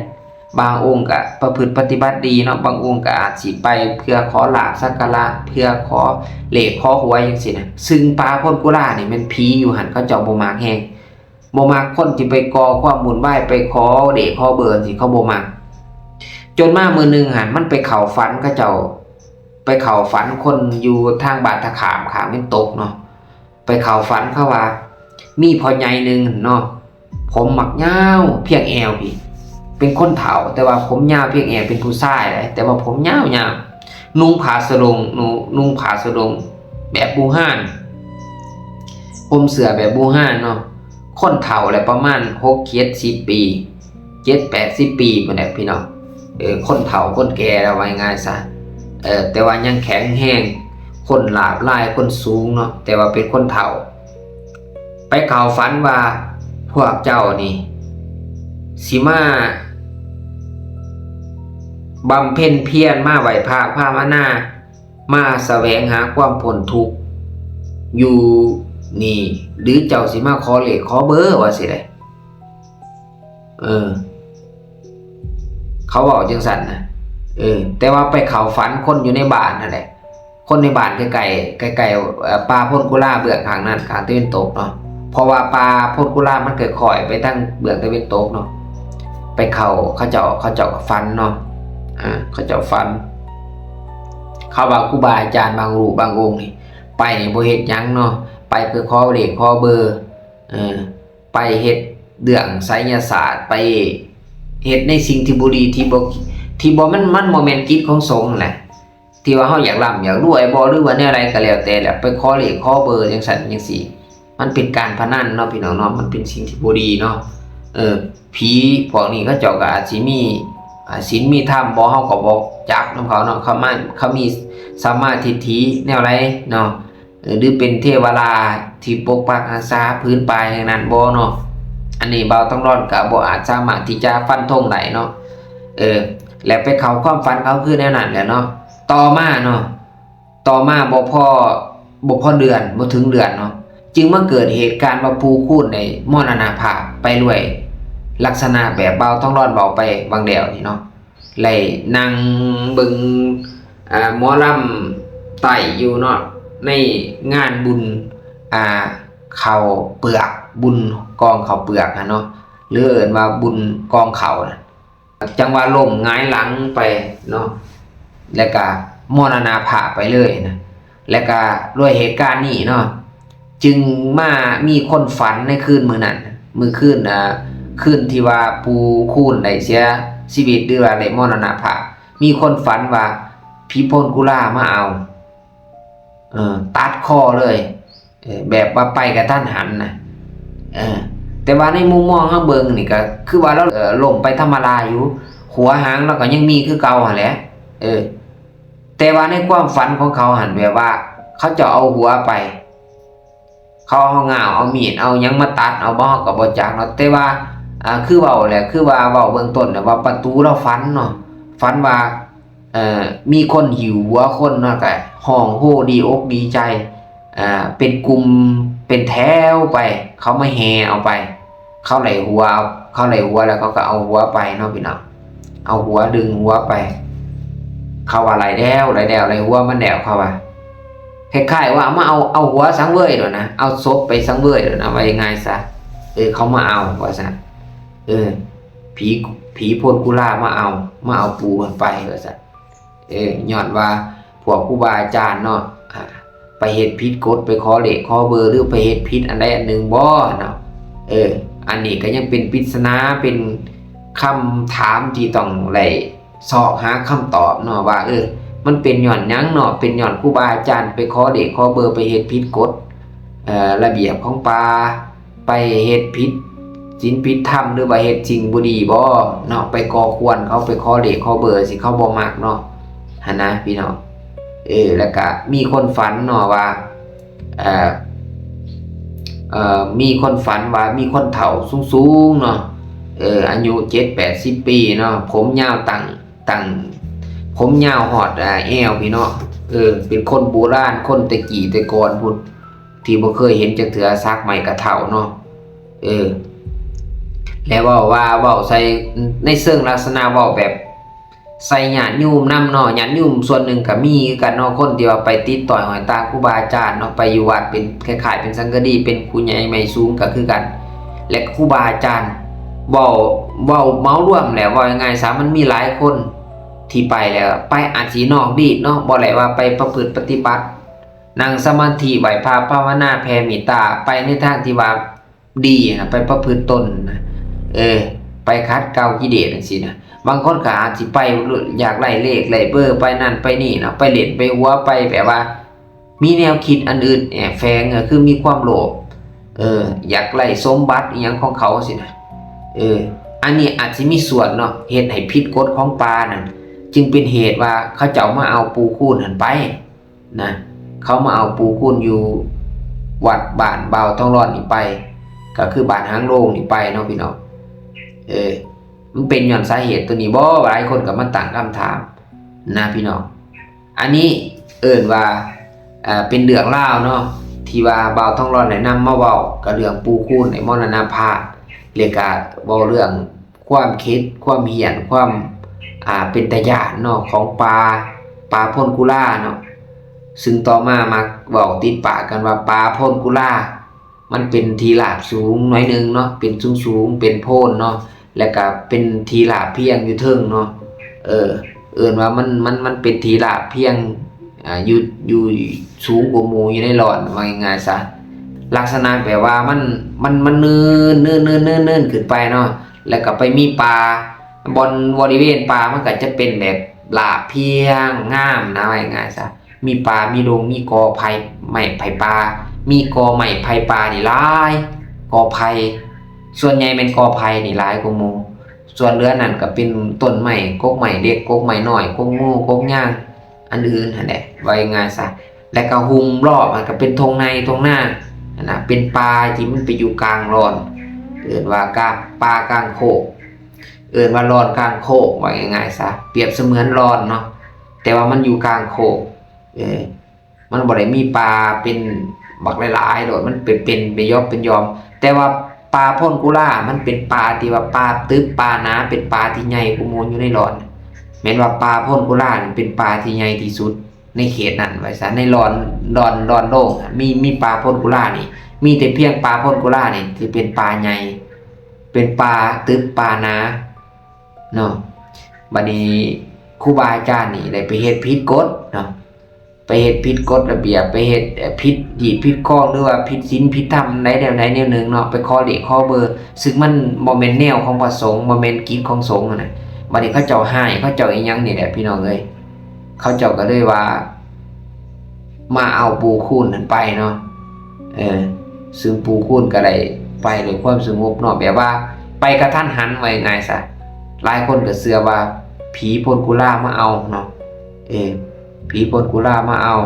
ບາງອົງກໍປະພຶດປະຕິບັດດີເນາະ ບາງອົງກໍອາດຊິໄປເພື່ອຂໍລາບສັກກາລະ ເພື່ອຂໍເລກຂໍຫວຍຈັ່ງຊີ້ນະ. ຊຶ່ງປ່າໂພນກຸລານີ້ແມ່ນຜີຢູ່ຫັ້ນ ເຂົາເຈົ້າບໍ່ມັກແຮງ ບໍ່ມັກຄົນທີ່ໄປກໍ່ຄວາມວຸ້ນວາຍ ໄປຂໍເລກຂໍເບີຈັ່ງຊີ້ ເຂົາບໍ່ມັກ. ຈົນມາມື້ໜຶ່ງຫັ້ນ ມັນໄປເຂົ້າຝັນເຂົາເຈົ້າ ໄປເຂົ້າຝັນຄົນຢູ່ທາງບ້ານທ່າຂາມ ຂ້າງເວັນຕົກເນາະ ໄປເຂົ້າຝັນເຂົາວ່າ ມີພໍ່ໃຫຍ່ໜຶ່ງເນາະ ຜົມບັກຍາວພຽງແອວພີ້ ເປັນຄົນເຖົ້າ ແຕ່ວ່າຜົມຍາວພຽງແອວ ເປັນຜູ້ຊາຍເດ້ ແຕ່ວ່າຜົມຍາວໆ ນຸ່ງຜ້າສະດົງ ນຸ່ງ ນຸ່ງຜ້າສະດົງແບບບູຮານ ຫົ່ມເສື້ອແບບບູຮານເນາະ. ຄົນເຖົ້າແຫຼະ ປະມານຫົກເຈັດສິບປີ ເຈັດແປດສິບປີພຸ້ນແຫຼະພີ່ນ້ອງ. ເອີ ຄົນເຖົ້າຄົນແກ່ລະ ເວົ້າງ່າຍໆຊະ ເອີ ແຕ່ວ່າຍັງແຂງແຮງ ຄົນຫຼາບຫຼາຍ ຄົນສູງເນາະ ແຕ່ວ່າເປັນຄົນເຖົ້າ. ໄປເຂົ້າຝັນວ່າ ພວກເຈົ້ານີ້ຊິມາບຳເພັນພຽນ ມາໄຫວ້ພະພາວະນາ ມາສະແຫວງຫາຄວາມພົ້ນທຸກຢູ່ນີ້ ຫຼືເຈົ້າຊິມາຂໍເລກຂໍເບີ ວ່າຊີ້ເດ້. ເອີ ເຂົາເວົ້າຈັ່ງຊັ້ນນະ. ເອີ ແຕ່ວ່າໄປເຂົ້າຝັນຄົນຢູ່ໃນບ້ານຫັ້ນແຫຼະ ຄົນໃນບ້ານໃກ້ໆ ໃກ້ໆ ເອີ ປ່າໂພນກຸລາເບື້ອງຂ້າງນັ້ນ ຂ້າງຕາເວັນຕົກເນາະ ເພາະວ່າປ່າໂພນກຸລາມັນຄ່ອຍໆໄປທາງເບື້ອງຕາເວັນຕົກເນາະ. ໄປເຂົ້າ ເຂົາເຈົ້າ ເຂົາເຈົ້າກໍຝັນເນາະ ອາ ເຂົາເຈົ້າຝັນ ເຂົາວ່າຄູບາອາຈານບາງຮູບບາງອົງນີ້ ໄປນີ້ບໍ່ເຮັດຫຍັງເນາະ ໄປເພື່ອຂໍເລກຂໍເບີ ເອີ ໄປເຮັດເລື່ອງໄສຍະສາດ ໄປເຮັດໃນສິ່ງທີ່ບໍ່ດີ ທີ່ບໍ່ ທີ່ບໍ່ ມັນ ມັນບໍ່ແມ່ນກິດຂອງສົງຫັ້ນແຫຼະ ທີ່ວ່າເຮົາຢາກລ່ຳຢາກລວຍບໍ ຫຼືວ່າແນວໃດກໍແລ້ວແຕ່ແຫຼະ ໄປຂໍເລກຂໍເບີຈັ່ງຊັ້ນຈັ່ງຊີ້ ມັນເປັນການພະນັນເນາະ ພີ່ນ້ອງເນາະ ມັນເປັນສິ່ງທີ່ບໍ່ດີເນາະ. ເອີ ຜີພວກນີ້ເຂົາເຈົ້າກໍອາດຊິມີ ອາ ສິນມີທຳບໍ ເຮົາກໍບໍ່ຈັກນຳເຂົາເນາະ ເຂົາມາ ເຂົາມີສຳມາທິດຖິແນວໃດເນາະ ເອີ ຫຼືເປັນເທວະລາທີ່ປົກປັກຮັກສາຜືນປ່າແຫ່ງນັ້ນບໍເນາະ. ອັນນີ້ບ່າວທອງດອນກໍບໍ່ອາດສາມາດທີ່ຈະຟັນທົງໄດ້ເນາະ ເອີ ແລະໄປເຂົ້າຄວາມຝັນເຂົາຄືແນວນັ້ນແຫຼະເນາະ. ຕໍ່ມາເນາະ ຕໍ່ມາບໍ່ພໍ ບໍ່ພໍເດືອນ ບໍ່ເຖິງເດືອນເນາະ ຈຶ່ງມາເກີດເຫດການວ່າປູ່ຄູນໄດ້ມໍລະນະພາບໄປດ້ວຍ ລັກສະນະແບບບ່າວທອງດອນເວົ້າໄປຫວ່າງແລ້ວນີ້ເນາະ. ໄດ້ນັ່ງເບິ່ງ ອ່າ ໝໍລຳໄຕ້ຢູ່ເນາະ ໃນງານບຸນ ອ່າ ເຂົ້າເປືອກ ບຸນກອງເຂົ້າເປືອກຫັ້ນເນາະ ຫຼືເອີ້ນວ່າບຸນກອງເຂົ້ານະ ຈັງຫວະລົ້ມຫງາຍຫຼັງໄປເນາະ ແລ້ວກະມໍລະນະພາບໄປເລີຍນະ. ແລ້ວກະດ້ວຍເຫດການນີ້ເນາະ ຈຶ່ງມາມີຄົນຝັນໃນຄືນມື້ນັ້ນ ມື້ຄືນ ອ່າ ຄືນທີ່ວ່າປູ່ຄູນໄດ້ເສຍຊີວິດ ຫຼືວ່າໄດ້ມໍລະນະພາບ ມີຄົນຝັນວ່າຜີໂພນກຸລາມາເອົາ ເອີ ຕັດຄໍເລີຍ ເອີ ແບບວ່າໄປກະທັນຫັນນະ ເອີ ແຕ່ວ່າໃນມຸມມອງເຮົາເບິ່ງນີ້ກະຄືວ່າລາວ ເອີ ລົ້ມໄປທຳມະດາຢູ່ ຫົວຫາງລາວກະຍັງມີຄືເກົ່າຫັ້ນແຫຼະ ເອີ ແຕ່ວ່າໃນຄວາມຝັນຂອງເຂົາຫັ້ນ ແບບວ່າເຂົາເຈົ້າເອົາຫົວໄປ ເຂົາເອົາງ່າວ ເອົາມີດ ເອົາຫຍັງມາຕັດເອົາບໍ່ ເຮົາກໍບໍ່ຈັກເນາະ ແຕ່ວ່າ ອ່າ ຄືເວົ້າແຫຼະ ຄືວ່າເວົ້າເບື້ອງຕົ້ນແຫຼະວ່າ ປາຕູລາວຝັນເນາະ ຝັນວ່າ ເອີ ມີຄົນຫິ້ວຫົວຄົນເນາະ ກໍຮ້ອງໂຮດີອົກດີໃຈ ອ່າ ເປັນກຸ່ມເປັນແຖວໄປ ເຂົາມາແຫ່ເອົາໄປ ເຂົາໄດ້ຫົວ ເຂົາໄດ້ຫົວແລ້ວ ເຂົາກໍເອົາຫົວໄປເນາະ ພີ່ນ້ອງ ເອົາຫົວ ດຶງຫົວໄປ ເຂົາວ່າໄດ້ແລ້ວ ໄດ້ແລ້ວ ໄດ້ຫົວມັນແລ້ວ ເຂົາວ່າ ຄ້າຍໆວ່າເອົາມາ ເອົາ ເອົາຫົວສັງເຫວີຍໂລດນະ ເອົາສົບໄປສັງເຫວີຍໂລດນະ ວ່າງ່າຍໆຊະ. ເອີ ເຂົາມາເອົາວ່າຊັ້ນ ເອີ ຜີ ຜີໂພນກຸລາມາເອົາ ມາເອົາປູຫັ້ນໄປວ່າຊັ້ນ. ເອີ ຍ້ອນວ່າພວກຄູບາອາຈານເນາະ ອ່າ ໄປເຮັດຜິດກົດ ໄປຂໍເລກຂໍເບີ ຫຼືໄປເຮັດຜິດອັນໃດອັນໜຶ່ງບໍ່ເນາະ. ເອີ ອັນນີ້ກໍຍັງເປັນປິດສະໜາ ເປັນຄຳຖາມທີ່ຕ້ອງໄດ້ຊອກຫາຄຳຕອບເນາະ ວ່າ ເອີ ມັນເປັນຍ້ອນຫຍັງເນາະ ເປັນຍ້ອນຄູບາອາຈານໄປຂໍເລກຂໍເບີ ໄປເຮັດຜິດກົດ ເອີ ລະບຽບຂອງປ່າ ໄປເຮັດຜິດສິນຜິດທຳ ຫຼືວ່າເຮັດສິ່ງບໍ່ດີບໍ່ເນາະ ໄປກໍ່ຄວນເຂົາ ໄປຂໍເລກຂໍເບີ ຊິເຂົາບໍ່ມັກເນາະ ຫັ້ນນະພີ່ນ້ອງ. ເອີ ແລ້ວກະມີຄົນຝັນເນາະວ່າ ເອີ ເອີ ມີຄົນຝັນວ່າມີຄົນເຖົ້າສູງໆເນາະ ເອີ ອາຍຸເຈັດແປດສິບປີເນາະ ຜົມຍາວຕັ້ງ ຕັ້ງ ຜົມຍາວຮອດ ອາ ແອວພີ້ເນາະ. ເອີ ເປັນຄົນໂບລານ ຄົນແຕ່ກີ້ແຕ່ກ່ອນພຸ້ນ ທີ່ບໍ່ເຄີຍເຫັນຈັກເທື່ອ ສັກໄມ້ກະເຖົ້າເນາະ. ເອີ ແລະເວົ້າວ່າ ເວົ້າໃສ່ ໃນເຊີງລັກສະນະເວົ້າແບບໃສ່ຍາດໂຍມນຳເນາະ ຍາດໂຍມສ່ວນໜຶ່ງກະມີຄືກັນເນາະ ຄົນທີ່ວ່າໄປຕິດຕອຍຫ້ອຍຕາຄູບາອາຈານເນາະ ໄປຢູ່ວັດ ເປັນຄ້າຍໆເປັນສັງກະດີ ເປັນຜູ້ໃຫຍ່ໄມ້ສູງກະຄືກັນ ແລະຄູບາອາຈານ ເວົ້າ ເວົ້າເໝົາລວມແຫຼະ ເວົ້າງ່າຍໆຊະ ມັນມີຫຼາຍຄົນທີ່ໄປແລ້ວ ໄປອາດຊິນອກລີດເນາະ ບໍ່ໄດ້ວ່າໄປປະພຶດປະຕິບັດ ນັ່ງສະມາທິ ໄຫວ້ພະ ພາວະນາ ແຜ່ເມດຕາ ໄປໃນທາງທີ່ວ່າດີນະ ໄປປະພຶດຕົນນະ ເອີ ໄປຂັດເກົາກິເລດຈັ່ງຊີ້ນະ. ບາງຄົນກໍອາດຊິໄປຢາກໄດ້ເລກໄດ້ເບີ ໄປນັ້ນໄປນີ້ເນາະ ໄປຫຼິ້ນໄປຫົວ ໄປແບບວ່າມີແນວຄິດອັນອື່ນແອບແຝງ ກໍຄືມີຄວາມໂລບ ເອີ ຢາກໄດ້ສົມບັດອີ່ຫຍັງຂອງເຂົາຊີ້ນະ. ເອີ ອັນນີ້ອາດຊິມີສ່ວນເນາະ ເຮັດໃຫ້ຜິດກົດຂອງປ່ານັ້ນ ຈຶ່ງເປັນເຫດວ່າເຂົາເຈົ້າມາເອົາປູຄູນຫັ້ນໄປ ນະ ເຂົາມາເອົາປູຄູນຢູ່ວັດບ້ານບ່າວທອງຫຼອນນີ້ໄປ ກໍຄືບ້ານຫາງໂລງນີ້ໄປເນາະພີ່ນ້ອງ. ເອີ ມັນເປັນຍ້ອນສາເຫດຕົວນີ້ບໍ່? ຫຼາຍຄົນກໍມາຕັ້ງຄຳຖາມນະພີ່ນ້ອງ. ອັນນີ້ເອີ້ນວ່າ ເປັນເລື່ອງລາວເນາະ ທີ່ວ່າບ່າວທອງຫຼອນໄດ້ນຳມາເວົ້າ ກໍເລື່ອງປູຄູນໄດ້ມໍລະນະພາບ ແລະກະເວົ້າເລື່ອງ ຄວາມເຂັດ ຄວາມຫ້ຽນ ຄວາມ ອ່າ ເປັນຕາຢ້ານເນາະ ຂອງປ່າ ປ່າໂພນກຸລາເນາະ. ຊຶ່ງຕໍ່ມາມັກເວົ້າຕິດປາກກັນວ່າ ປ່າໂພນກຸລາ ມັນເປັນທີ່ລາບສູງໜ້ອຍໜຶ່ງເນາະ ເປັນສູງໆ ເປັນໂພນເນາະ ແລ້ວກະເປັນທີ່ລາບພຽງຢູ່ເທິງເນາະ. ເອີ ເອີ້ນວ່າມັນ ມັນ ມັນເປັນທີ່ລາບພຽງ ອ່າ ຢູ່ ຢູ່ສູງກວ່າໝູ່ຢູ່ໃນລອນ ວ່າງ່າຍໆຊະ. ລັກສະນະແບບວ່າມັນ ມັນ ມັນເນີນ ເນີນ ເນີນ ເນີນ ເນີນຂຶ້ນໄປເນາະ ແລ້ວກໍໄປມີປ່າ ບ່ອນບໍລິເວນປ່າມັນກໍຈະເປັນແບບລາບພຽງງາມນະ ວ່າງ່າຍໆຊະ. ມີປ່າ ມີດົງ ມີກໍໄຜ່ ໄມ້ໄຜ່ປ່າ ມີກໍໄມ້ໄຜ່ປ່ານີ້ຫຼາຍ ກໍໄຜ່ ສ່ວນໃຫຍ່ແມ່ນກໍໄຜ່ນີ້ຫຼາຍກວ່າໝູ່. ສ່ວນເຫຼືອນັ້ນກໍເປັນຕົ້ນໄມ້ ກົກໄມ້ເລັກ ກົກໄມ້ນ້ອຍ ກົກງູ ກົກຍາງ ອັນອື່ນຫັ້ນແຫຼະ ວ່າງ່າຍໆຊະ. ແລ້ວກໍຫຸ້ມລອບຫັ້ນກໍເປັນທົ່ງໄຮ່ທົ່ງນາຫັ້ນນະ ເປັນປ່າທີ່ມັນໄປຢູ່ກາງລອນ ເອີ້ນວ່າກາງ ປ່າກາງໂຄກ ເອີ້ນວ່າລອນກາງໂຄກ ວ່າງ່າຍໆຊະ ປຽບສະເໝືອນລອນເນາະ ແຕ່ວ່າມັນຢູ່ກາງໂຄກ. ເອີ ມັນບໍ່ໄດ້ມີປ່າເປັນບັກຫຼາຍໆໂລດ ມັນເປັນ ເປັນ ເປັນຢອກເປັນຢອມ. ແຕ່ວ່າປ່າໂພນກຸລາ ມັນເປັນປ່າທີ່ວ່າປ່າຕຶບ ປ່າໜາ ເປັນປ່າທີ່ໃຫຍ່ກວ່າໝູ່ຢູ່ໃນລອນ. ແມ່ນວ່າປ່າໂພນກຸລານີ້ເປັນປ່າທີ່ໃຫຍ່ທີ່ສຸດໃນເຂດນັ້ນ ວ່າຊັ້ນ ໃນລອນ ລອນ ລອນໂລງ ມີ ມີປ່າໂພນກຸລານີ້ ມີແຕ່ພຽງປ່າໂພນກຸລານີ້ທີ່ເປັນປ່າໃຫຍ່ ເປັນປ່າຕຶບ ປ່າໜາເນາະ. ບັດນີ້ຄູບາອາຈານນີ້ໄດ້ໄປເຮັດຜິດກົດເນາະ ໄປເຮັດຜິດກົດລະບຽບ ໄປເຮັດ ເອີ ຜິດຮີດຜິດຄອງ ຫຼືວ່າຜິດສິນຜິດທຳໃດແນວໃດແນວໜຶ່ງເນາະ ໄປຂໍເລກຂໍເບີ ຊຶ່ງມັນບໍ່ແມ່ນແນວຂອງພະສົງ ບໍ່ແມ່ນກິດຂອງສົງຫັ້ນນະ. ບັດນີ້ເຂົາເຈົ້າຮ້າຍ ເຂົາເຈົ້າອີ່ຫຍັງນີ້ແຫຼະພີ່ນ້ອງເອີຍ ເຂົາເຈົ້າກໍເລີຍວ່າມາເອົາປູຄູນນັ້ນໄປເນາະ. ເອີ ຊຶ່ງປູຄູນກໍໄດ້ໄປດ້ວຍຄວາມສະຫງົບເນາະ ແບບວ່າໄປກະທັນຫັນ ວ່າງ່າຍໆຊະ. ຫຼາຍຄົນກໍເຊື່ອວ່າຜີໂພນກຸລາມາເອົາເນາະ ເອີ ຜີໂພນກຸລາມາເອົາ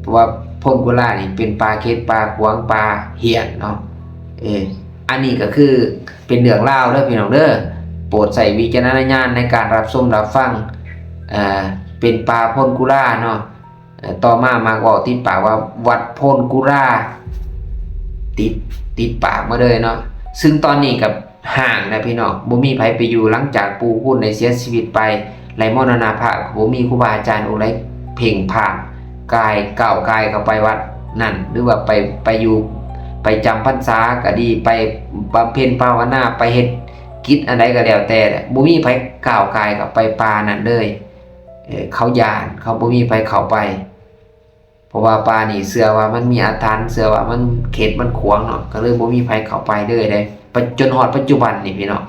ເພາະວ່າໂພນກຸລານີ້ເປັນປ່າເຂັດ ປ່າຂວາງ ປ່າຫ້ຽນເນາະ. ເອີ ອັນນີ້ກໍຄືເປັນເລື່ອງລາວເດີພີ່ນ້ອງເດີ ໂປດໃຊ້ວິຈາລະນະຍານໃນການຮັບຊົມຮັບຟັງ. ເອີ ເປັນປ່າໂພນກຸລາເນາະ. ເອີ ຕໍ່ມາມັກເວົ້າຕິດປາກວ່າວັດໂພນກຸລາ ຕິດ ຕິດປາກມາເລີຍເນາະ. ຊຶ່ງຕອນນີ້ກໍຮ້າງນະພີ່ນ້ອງ ບໍ່ມີໃຜໄປຢູ່ ຫຼັງຈາກປູຄູນໄດ້ເສຍຊີວິດໄປ ໄດ້ມໍລະນະພາບ ກໍບໍ່ມີຄູບາອາຈານອົງໃດເພ່ງພານ ກາຍ ກ້າວກາຍເຂົ້າໄປວັດນັ້ນ ຫຼືວ່າໄປ ໄປຢູ່ ໄປຈຳພັນສາກໍດີ ໄປບຳເພັນພາວະນາ ໄປເຮັດກິດອັນໃດກໍແລ້ວແຕ່ ບໍ່ມີໃຜກ້າວກາຍເຂົ້າໄປປ່ານັ້ນເລີຍ. ເອີ ເຂົາຢ້ານ ເຂົາບໍ່ມີໃຜເຂົ້າໄປ ເພາະວ່າປ່ານີ້ເຊື່ອວ່າມັນມີອາຖັນ ເຊື່ອວ່າມັນເຂດມັນຂວາງເນາະ ກໍເລີຍບໍ່ມີໃຜເຂົ້າໄປເລີຍເດ້. ປະ ຈົນຮອດປັດຈຸບັນນີ້ພີ່ນ້ອງ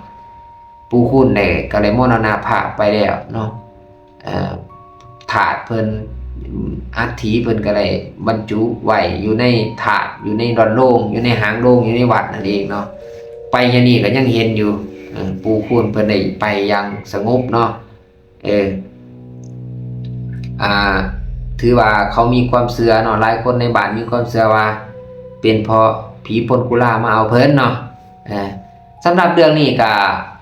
ປູ່ຄູນໄດ້ ກໍໄດ້ມໍລະນະພາບໄປແລ້ວເນາະ. ເອີ ທາດເພິ່ນ ອັດຖິເພິ່ນກໍໄດ້ບັນຈຸໄວ້ຢູ່ໃນທາດ ຢູ່ໃນລອນໂລງ ຢູ່ໃນຫາງໂລງ ຢູ່ໃນວັດນັ້ນເອງເນາະ. ໄປຍາມນີ້ກໍຍັງເຫັນຢູ່ ເອີ ປູ່ຄູນເພິ່ນໄດ້ໄປຢ່າງສະຫງົບເນາະ. ເອີ ອ່າ ຖືວ່າເຂົາມີຄວາມເຊື່ອເນາະ ຫຼາຍຄົນໃນບ້ານມີຄວາມເຊື່ອວ່າ ເປັນເພາະຜີປົນກຸລາມາເອົາເພິ່ນເນາະ. ເອີ ສຳລັບເລື່ອງນີ້ກໍ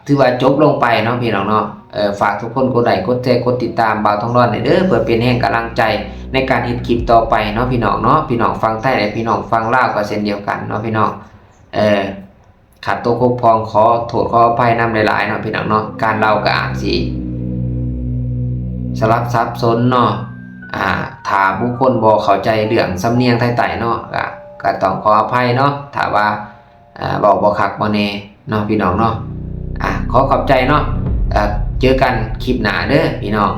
ຖືວ່າຈົບລົງໄປເນາະພີ່ນ້ອງເນາະ. ເອີ ຝາກທຸກຄົນກົດໄລ ກົດແຊ ກົດຕິດຕາມບ່າວທອງດອນແດ່ເດີ ເພື່ອເປັນແຮງກຳລັງໃຈໃນການເຮັດຄລິບຕໍ່ໄປເນາະພີ່ນ້ອງເນາະ. ພີ່ນ້ອງຝັ່ງໄທ ແລະ ພີ່ນ້ອງຝັ່ງລາວກໍເຊັ່ນດຽວກັນເນາະພີ່ນ້ອງ. ເອີ ຂັດຕົກບົກຜ່ອງ ຂໍໂທດຂໍອະໄພນຳຫຼາຍໆເນາະພີ່ນ້ອງເນາະ. ການເລົ່າກໍອາດຊິສະຫຼັບສັບສົນເນາະ ອ່າ ຖ້າບຸກຄົນບໍ່ເຂົ້າໃຈເລື່ອງສຳນຽງໄທໃຕ້ເນາະ ກໍ ກໍຕ້ອງຂໍອະໄພເນາະ ຖ້າວ່າ ອ່າ ເວົ້າບໍ່ຄັກບໍ່ແນ່ເນາະພີ່ນ້ອງເນາະ. ອ່າ ຂໍຂອບໃຈເນາະ ເຈີກັນຄລິບໜ້າເດີພີ່ນ້ອງ.